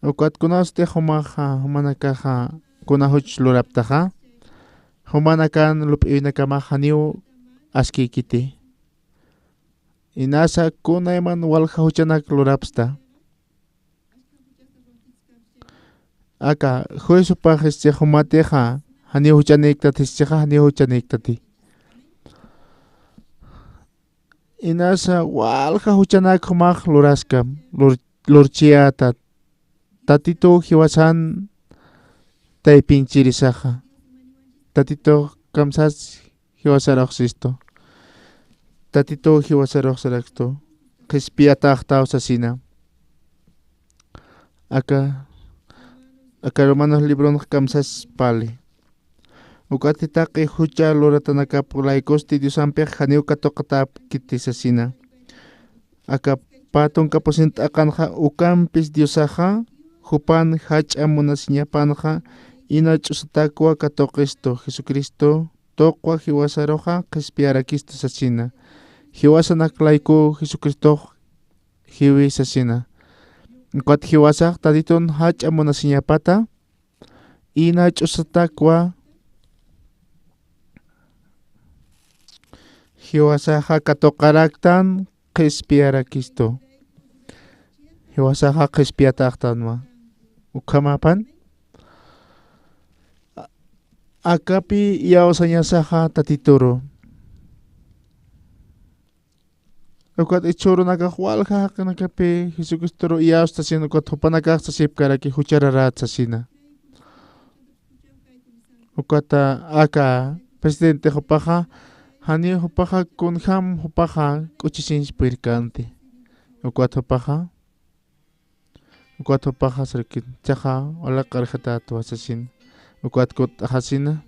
Ukat kunasti jumaxa, jumanakaxa, kuna juch luraptaxa, jumanakan lup'iyunakamax janiw askïkiti. Inasa kunayman walja juchanak lurapsta. Aka, juiciopax jischi jumatixa, janiw juchanïktat jischixa, janiw juchanïktati. Inasa walja juchanak jumax luraskam, lur-, lurchiyätat. Tatituw jiwasan taypinchirisaxa. Tatituw kamsas jiwasarux sistu. Tatituw jiwasarux sarakstu. Qhispiyatäxtaw sasina. Aka, aka Romanos libronx kamsas parli. Ukati taqi jucha luratanakap laykusti Diosampix janiw katuqatäpkiti sasina. Aka pä tunka pusin t'aqanxa ukampis Diosaxa, jupan jach'a munasiñapanxa, Ina ch'usatakwa katuqistu Jesucristo tuqwa jiwasaruxa qhispiyarakistu sasina. Jiwasanak layku Jesucristox jiwi sasina. Ukat jiwasax Tatitun jach'a munasiñapata, ina ch'usatakwa jiwasaxa katuqaraktan qhispiyarakistu. Jiwasaxa qhispiyataxtanwa. Ukhamapan akapi iyawsañasaxa Tatituru. Ukat ichhürunakax walja jaqinakapi Jesucristoru iyawsasin, ukat jupanakax sasipkaraki juchararat sasina. Ukata aka presidente jupaxa, jani jupaxa kunjam jupaxa k'uchisinsi purirkanti. Ukat jupaxa, ukat jupaxa sarkin, chaxa walaq'arjatatwa sasin. Ukat kut'axasina.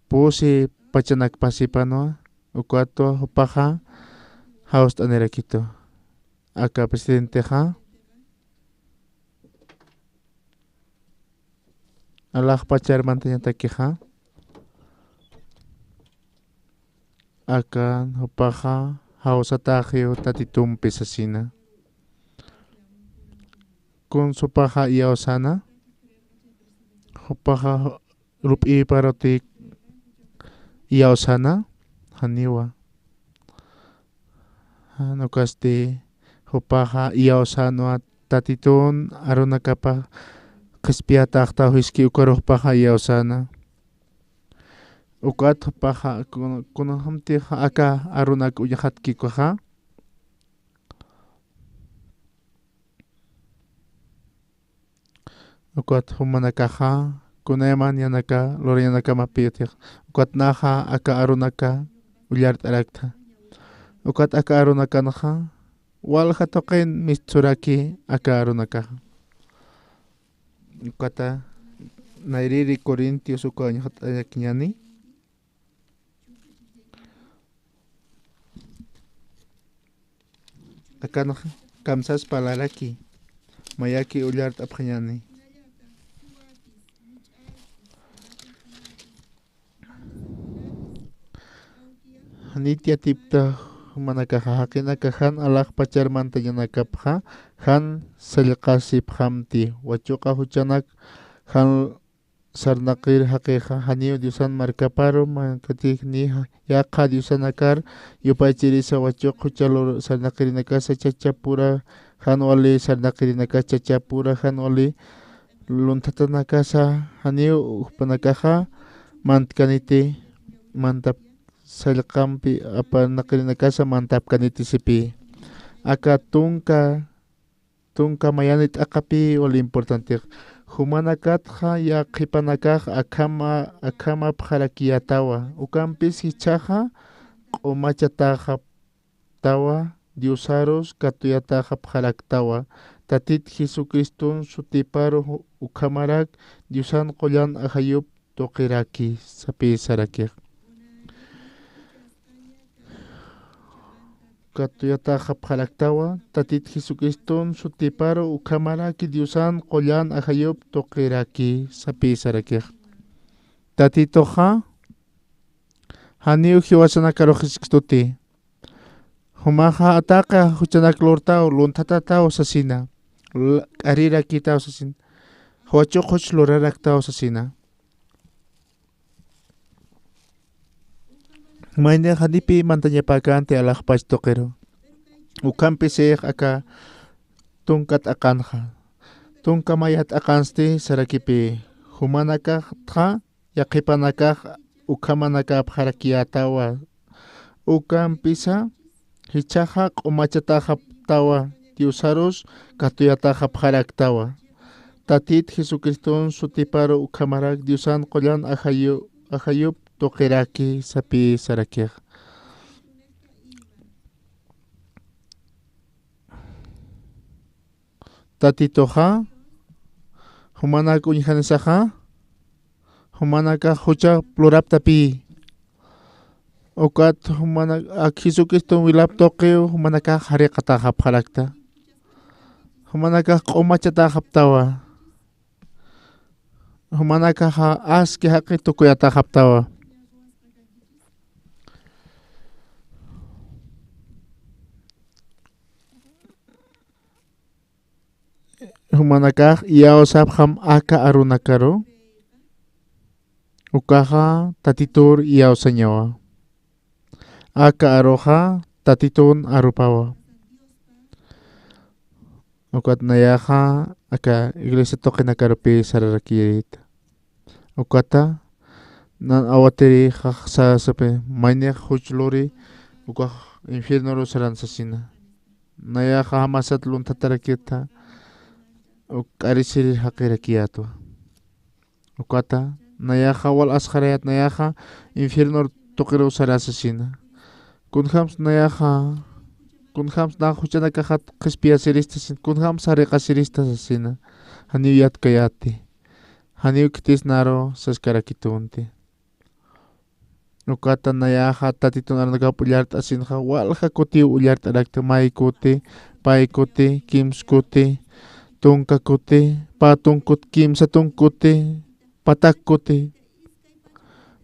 Pusi pachanak pasipanwa, ukatwa jupaxa jawst'anirakitu. Aka presidentexa, alaxpachar mantañatakixa, akan jupaxa jawsataxiw Tatitumpi sasina. Kun jupaxa iyawsana, jupaxa lup'iparuti iyawsana, janiwa. Jan ukasti jupaxa iyawsanwa Tatitun arunakapa qhispiyataxtaw jiski ukaru jupaxa iyawsana. Ukat jupaxa kun-, kunjamtix aka arunak uñxatkikuxa. Ukat jumanakaxa, kunayman yanaka, lurañanakamapi utix. Ukat naxa aka arunaka ullart'araktxa. Ukat aka arunakanxa, walja tuqin mistsuraki aka arunakaxa. Ukata nayrïri Corintios uka uñxat'ayakiñäni. Akanxa kamsaspa luraraki, mayaki ullart'apxañäni. Janit yatipkta jumanakaxa, jaqinakax jan alaxpachar mantañanakapxa, jan sallqasipxamti, wachuqa juchanak jan sarnaqir jaqixa, janiw Diosan markaparu mankatix ni yaqha diosanakar yupaychirisa wachuq jucha lur-, sarnaqirinakasa chachapura, jan wali sarnaqirinakas chachapura, jan wali lunthatanakasa, janiw jupanakaxa mantkaniti, mantap sallqampi aparnaqirinakasa mantapkaniti sipï. Aka tunka tunka mayani t'aqapï wal importantix. Jumanakatxa yaqhipanakax akhama, akhamapxarakiyätawa. Ukampis jichhaxa q'umachatäxaptawa, Diosarus katuyatäxapxaraktawa. Tatit Jesucristun sutiparu ju-, ukhamarak Diosan qullan ajayup tuqiraki, sapï sarakix. Katuyatäxapxaraktawa, Tatit Jesucristun sutiparu ukhamaraki Diosan qullan ajayup tuqiraki, sapï sarakix. Tatituxa, janiw jiwasanakarux jiskt'uti. Jumaxa ataqa juchanak lurtaw, lunthatataw sasina. L-, k'arirakitaw sasina. Wachuq juch luraraktaw sasina. Mayni janipï mantañapäkänti alaxpach tuqiru. Ukhampisix aka tunka t'aqanxa. Tunka maya t'aqansti sarakipï. Jumanakaxtxa yaqhipanakax ukhamanakäpxarakiyätawa. Ukampisa jichhaxa q'umachatäxaptawa, Diosarus katuyatäxapxaraktawa. Tatit Jesucristun sutiparu ukhamarak Diosan qullan ajayu-, ajayup tuqiraki, sapï sarakix. Tatituxa, jumanak uñjanisaxa, jumanakax jucha luraptapï. Ukat jumanak, ak Jesucristun wilap tuqiw, jumanakax jariqatäxapxarakta. Jumanakax q'umachatäxaptawa. jumanakaxa aski jaqi tukuyataxaptawa. Jumanakax iyawsapxam aka arunakaru, ukaxa Tatitur iyawsañawa. Aka aruxa Tatitun arupawa. Ukat nayaxa aka iglesia tuqinakarupi sararakiyirïta. Ukata nan awatiri jaxsasapï, maynix juch luri ukax infiernoru saran sasina. Nayaxa jamasat lunthatarakitha, uk k'arisirir jaqirakiyätwa. Ukata nayaxa wal asxarayät, nayaxa infiernoru tuqiruw sarä sasina. Kunjams nayaxa, kunjams nax juchanakaxat qhispiyasirista sasina, kunjams jariqasirista sasina. Janiw yatkayäti, janiw khitis naru saskarakitüntï. Ukata nayaxa Tatitun arunakap ullart'asinxa, walja kutiw ullart'arakta, may kuti, pay kuti, kims kuti, tunka kuti, pä tunka kuti, kimsa tunka kuti, patak kuti,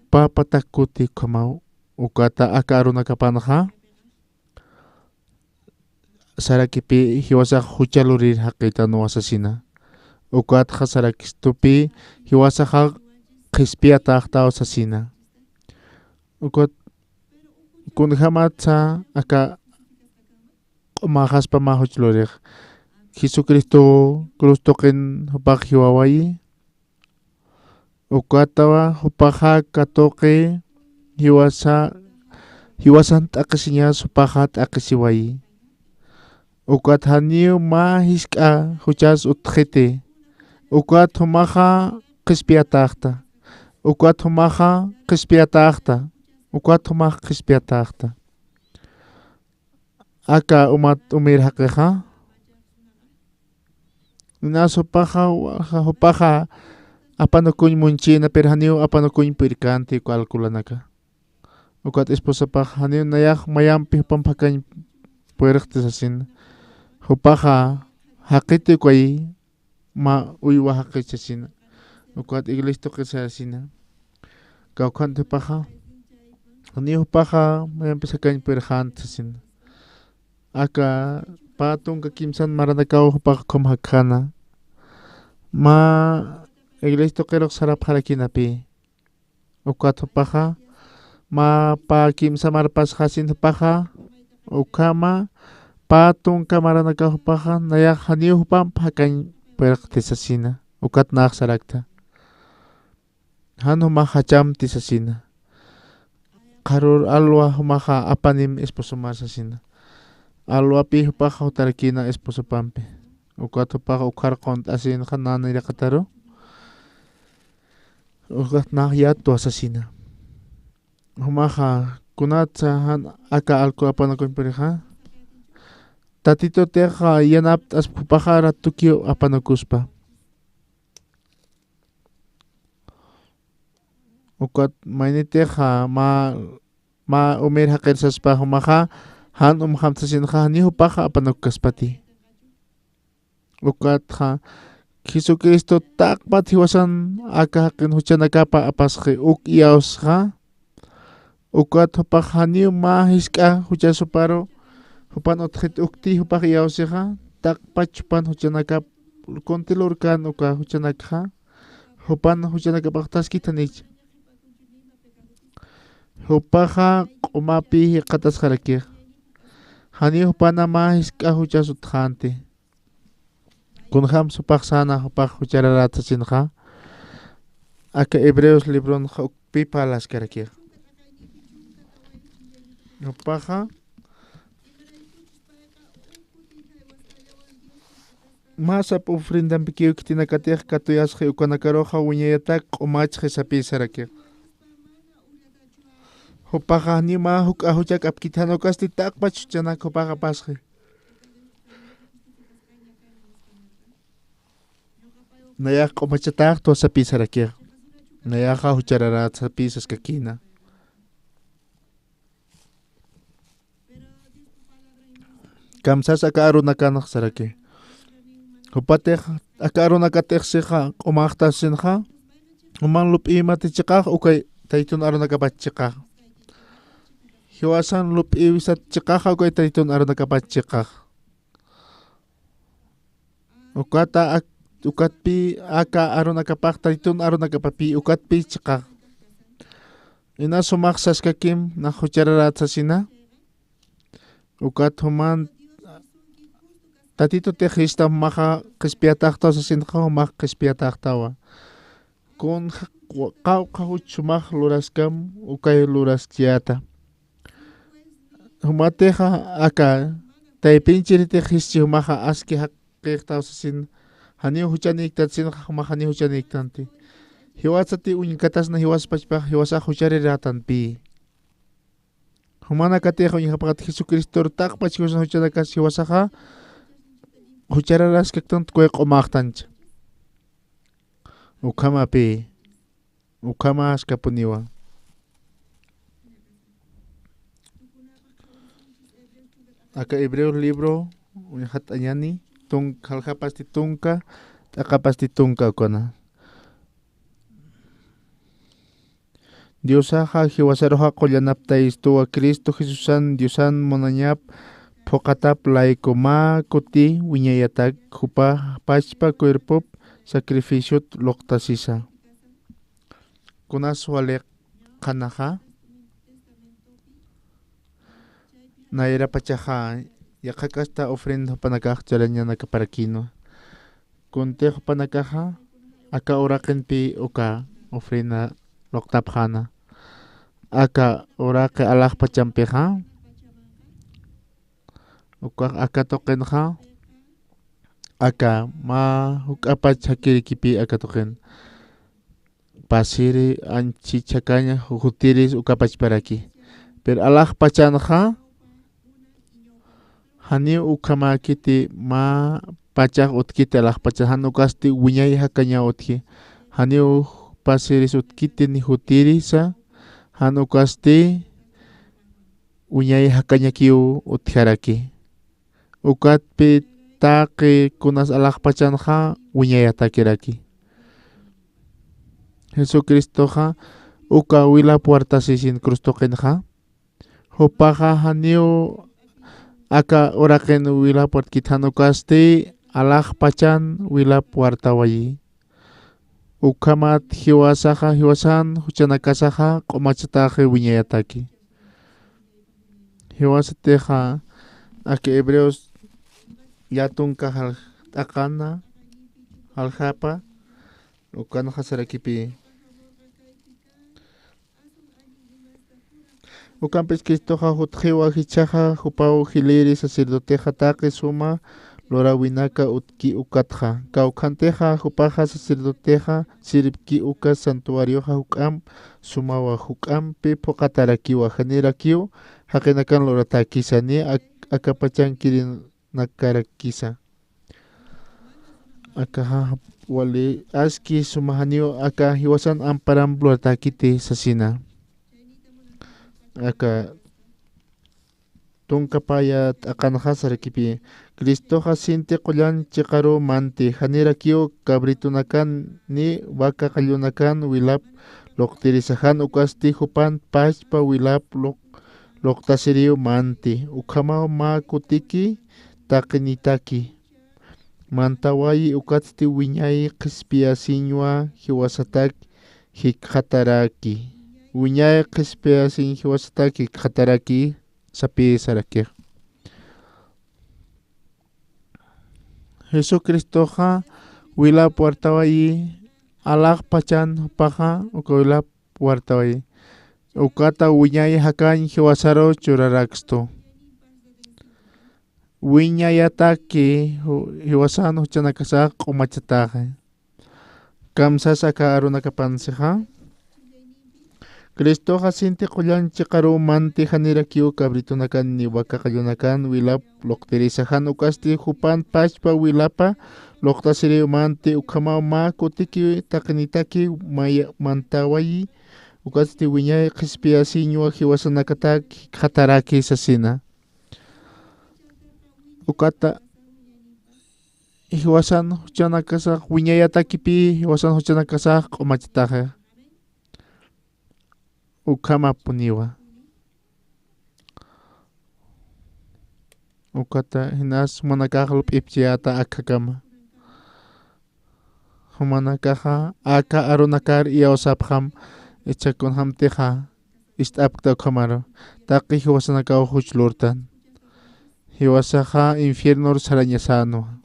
pä patak kuti ukhamaw. Ukata aka arunakapanxa sarakipï jiwasax jucha lurir jaqitanwa sasina. Ukatxa sarakistupi jiwasaxa qhispiyatäxtaw sasina. Ukat kunjamatsa aka q'umaxaspa mä juch lurix. Jesucristo cruz tuqin jupax jiwawayi. Ukatawa jupaxa katuqi jiwasa, jiwasan t'aqhisiñas jupaxa t'aqhisiwayi. Ukat janiw mä jisk'a juchas utjxiti. Ukat jumaxa qhispiyatäxta. Ukat jumaxa qhispiyatäxta. Ukat jumax qhispiyatäxta. Aka umat umir jaqixa. Inas jupaxa, jupaxa apanukuñ munchïna, pero janiw apanukuñ purkänti uka alcoholanaka. Ukat esposapax janiw nayax mayampi jupamp jakañ puerxti sasina. Jupaxa jaqiti ukayi, mä uywa jaqit sasina. Ukat iglesia tuqir sasina. Kawkhanti jupaxa, janiw jupaxa mayampis jakañ puerxänti sasina. Aka pä tunka kimsan maranakaw jupax ukham jakjana. Mä iglesia tuqirux sarapxarakinapï. Ukat jupaxa mä pä kimsa mar pasxasin jupaxa, ukhama pä tunka maranakax jupaxa, nayax janiw jupamp jakañ puerxti sasina. Ukat nax sarakta. Jan jumax jachamti sasina. Qharür alwa jumaxa apanim esposomar sasina. Alwapï jupaxa jutarakïna esposopampi. Ukat jupaxa ukhar qunt'asinxa naniraqataru. Ukat nax yatwa sasina. Jumaxa kunatsa jan aka alcohol apanukuñ purixa. Tatitutixa yanapt'aspa jupaxa ratukiw apanukuspa. Ukat maynitixa mä, mä umir jaqir saspa jumaxa, jan umxamp sasinxa, janiw jupaxa apanukkaspati. Ukatxa Jesucristo taqpat jiwasan aka jaqin juchanakapa apasxi uk iyawsxa. Ukat jupax janiw mä jisk'a juchas juparu, jupan utjit ukti jupax iyawsixa, taqpach jupan juchanakap kunti lurkän uka juchanakxa, jupan juchanakapax taskithanich. Jupaxa q'umapï jikxatasxarakix. Janiw jupana mä jisk'a juchas utjänti. Kunjams jupax säna jupax juchararäta sasinxa. Aka Hebreos libronxa ukpï parlaskarakix. Jupaxa mä sap ofrendampikiw khitinakatix katuyasxi ukanakaruxa wiñayatak q'umachxi sapï sarakix. Jupaxa janiw mä juk'a juchak apkit, jan ukasti taqpach juchanak jupax apasxi. Nayax q'umachataxtwa sapï sarakix. Nayaxa juchararät sapï saskakïna. Kamsas aka arunakanx saraki. Jupatix aka arunakatix sixa q'umaxta sasinxa. Juman lup'ïwimati chiqax, ukay Taytun arunakapach chiqax. Jiwasan lup'ïwisat chiqaxa, ukay Taytun arunakapach chiqax. Ukata ak-, ukatpï aka arunakapax, Taytun arunakapapï, ukatpï chiqax. Inas jumax saskakim, nax juchararät sasina. Ukat juman Tatitutix jista jumaxa qhispiyataxtaw sasinxa, jumax qhispiyataxtawa. Kun qawqha juch jumax luraskam, ukay luraskchiyäta. Jumatixa aka taypinchiritix jischi jumaxa aski jaqïxtaw sasin, janiw juchanïktat sinxa, jumax janiw juchanïktanti. Jiwasati uñkatasna, jiwas pachpax, jiwasax jucharirätanpï. Jumanakatix uñjapxat Jesucristor taqpach jiwasan juchanakas jiwasaxa juchararaskaktanti, kuy q'umaxtancha. Ukhamapï, ukhamaskapuniwa. Aka Hebreos libro, uñjat'añani, tunk-, jaljapasti tunka, t'aqapasti tunka ukana. Diosaxa jiwasaruxa qullanaptay istuwa Cristo Jesusan Diosan munañap phuqatap layku mä kuti wiñayatak jupa pachpa cuerpop sacrificiot luqtasisa. Kunas waliq qhanaxa, nayrapachaxa yaqha kasta ofrenda jupanakax charañanakaparakinwa. Kuntix jupanakaxa aka uraqinpï uka ofrenda luqtapxäna. Aka uraqi alaxpachampixa, ukax aka tuqinxa, aka mä juk'apach jakirikipï aka tuqin. Pasiri anchhich jakaña jutiris ukapachparaki. Pero alaxpachanxa, janiw ukhamäkiti mä pachax utkiti alaxpachan, jan ukasti wiñay jakaña utji. Janiw pasiris utkiti ni jutirisa, jan ukasti wiñay jakañakiw utjaraki. Ukatpï taqi kunas alaxpachanxa wiñayatakiraki. Jesucristoxa uka wilap wartasisin cruz tuqinxa. Jupaxa janiw aka uraqin wilap wartkiti, jan ukasti alaxpachan wilap wartawayi. Ukhamat jiwasaxa, jiwasan juchanakasaxa q'umachataxi wiñayataki. Jiwasatixa aka Hebreos llätunka jal-, t'aqana, jaljapa, ukanxa sarakipï. Ukampis Cristoxa jutxiwa jichhaxa jupaw jiliri sacerdotexa taqi suma luräwinaka utjki ukatxa. Kawkhantixa jupaxa sacerdotexa sirvki uka santuarioxa juk'amp sumawa, juk'ampi phuqatarakiwa, janirakiw jaqinakan luratäkisa ni ak-, aka pachankirïnakarakisa. Akaxa wali aski suma, janiw aka jiwasan amparamp luratäkiti sasina. Aka tunka paya t'aqanxa sarakipï. Cristoxa sinti qullan chiqaruw manti, janirakiw cabritunakan ni vaca qallunakan wilap luqtirisa, jan ukasti jupan pachpa wilap luq-, luqtasiriw manti. Ukhamaw mä kutiki taqinitaki mantawayi, ukatsti wiñay qhispiyasiñwa jiwasatak jikxataraki. Wiñay qhispiyasiñ jiwasatak jikxataraki sapï sarakix. Jesucristoxa wilap wartawayi, alaxpachan jupaxa uka wilap wartawayi. Ukata wiñay jakañ jiwasaru churarakstu. Wiñayataki ju-, jiwasan juchanakasax q'umachataxi. Kamsas aka arunakapansixa. Cristoxa sinti qullan chiqaruw manti, janirakiw cabritunakan ni vaca qallunakan wilap luqtirisa, jan ukasti jupan pachpa wilapa luqtasiriw manti. Ukhamaw mä kutiki taqinitaki maya-, mantawayi, ukatsti wiñay qhispiyasiñwa jiwasanakatak jikxataraki sasina. Ukata jiwasan juchanakasax wiñayatakipi, jiwasan juchanakasax q'umachataxa. Ukhamapuniwa. Ukata jinas jumanakax lup'ipchiyäta akhakama. Jumanakaxa aka arunakar iyawsapxam, ichha kunjamtixa ist'apkta ukhamaru, taqi jiwasanakaw juch lurtan. Jiwasaxa infiernor sarañasänwa.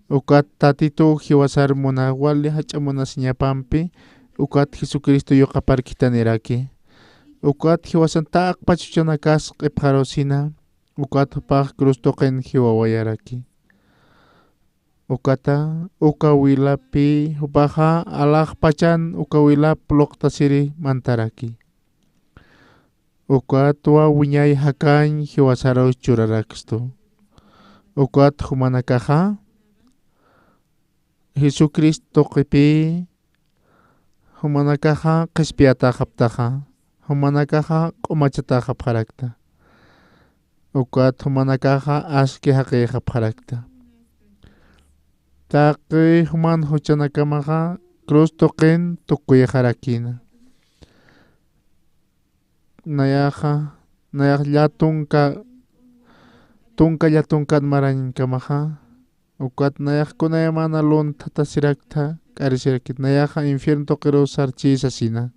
Ukat Tatitu jiwasar muna wali jach'a munasiñapampi, ukat Jesucristo yuqapar khitiniraki. Ukat jiwasan taqpach juchanakas q'ipxarusina, ukat jupax cruz tuqin jiwawayaraki. Ukata, uka wilapi, jupaxa alaxpachan uka wilap luqtasiri mantaraki. Ukatwa wiñay jakañ jiwasaru churarakstu. Ukat jumanakaxa, Jesucristo tuqipi, jumanakaxa qhispiyatäxaptaxa, jumanakaxa q'umachatäxapxarakta. Ukat jumanakaxa aski jaqiyxapxarakta. Taqi juman juchanakamaxa cruz tuqin tukuyxarakïna. Nayaxa, nayax llätunka, tunka llätunkan marañkamaxa, ukat nayax kunayamana lunthatasirakta, k'arisirakit, nayaxa infierno tuqiru sarchïsasina.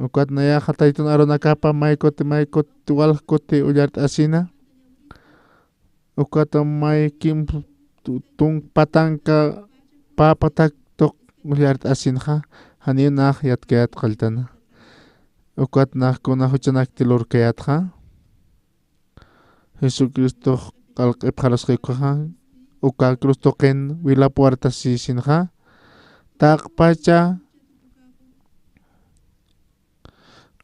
Ukat nayaxa Taytun arunakapa may kuti, may kuti, walj kuti ullart'asina. Ukat may kimsa tu-, tunk patanka pä patak tuq ullart'asinxa, janiw nax yatkayät qalltana. Ukat nax kuna juchanakti lurkayätxa. Jesucristox q'al q'ipxarusxi ukaxa, uka cruz tuqin wilap wartasisinxa, taqpacha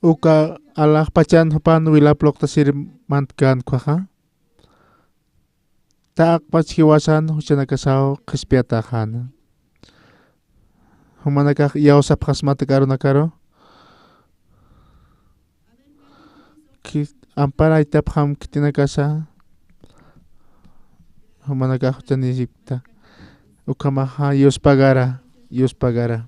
uka alaxpachan jupan wilap luqtasir mantkän ukaxa, taqpach jiwasan juchanakasaw qhispiyatäxäna. Jumanakax iyawsapxasmata arunakaru. Khit-, amparaytapxam khitinakasa. Jumanakax juchanisipkta. Ukhamaxa yuspagara, yuspagara.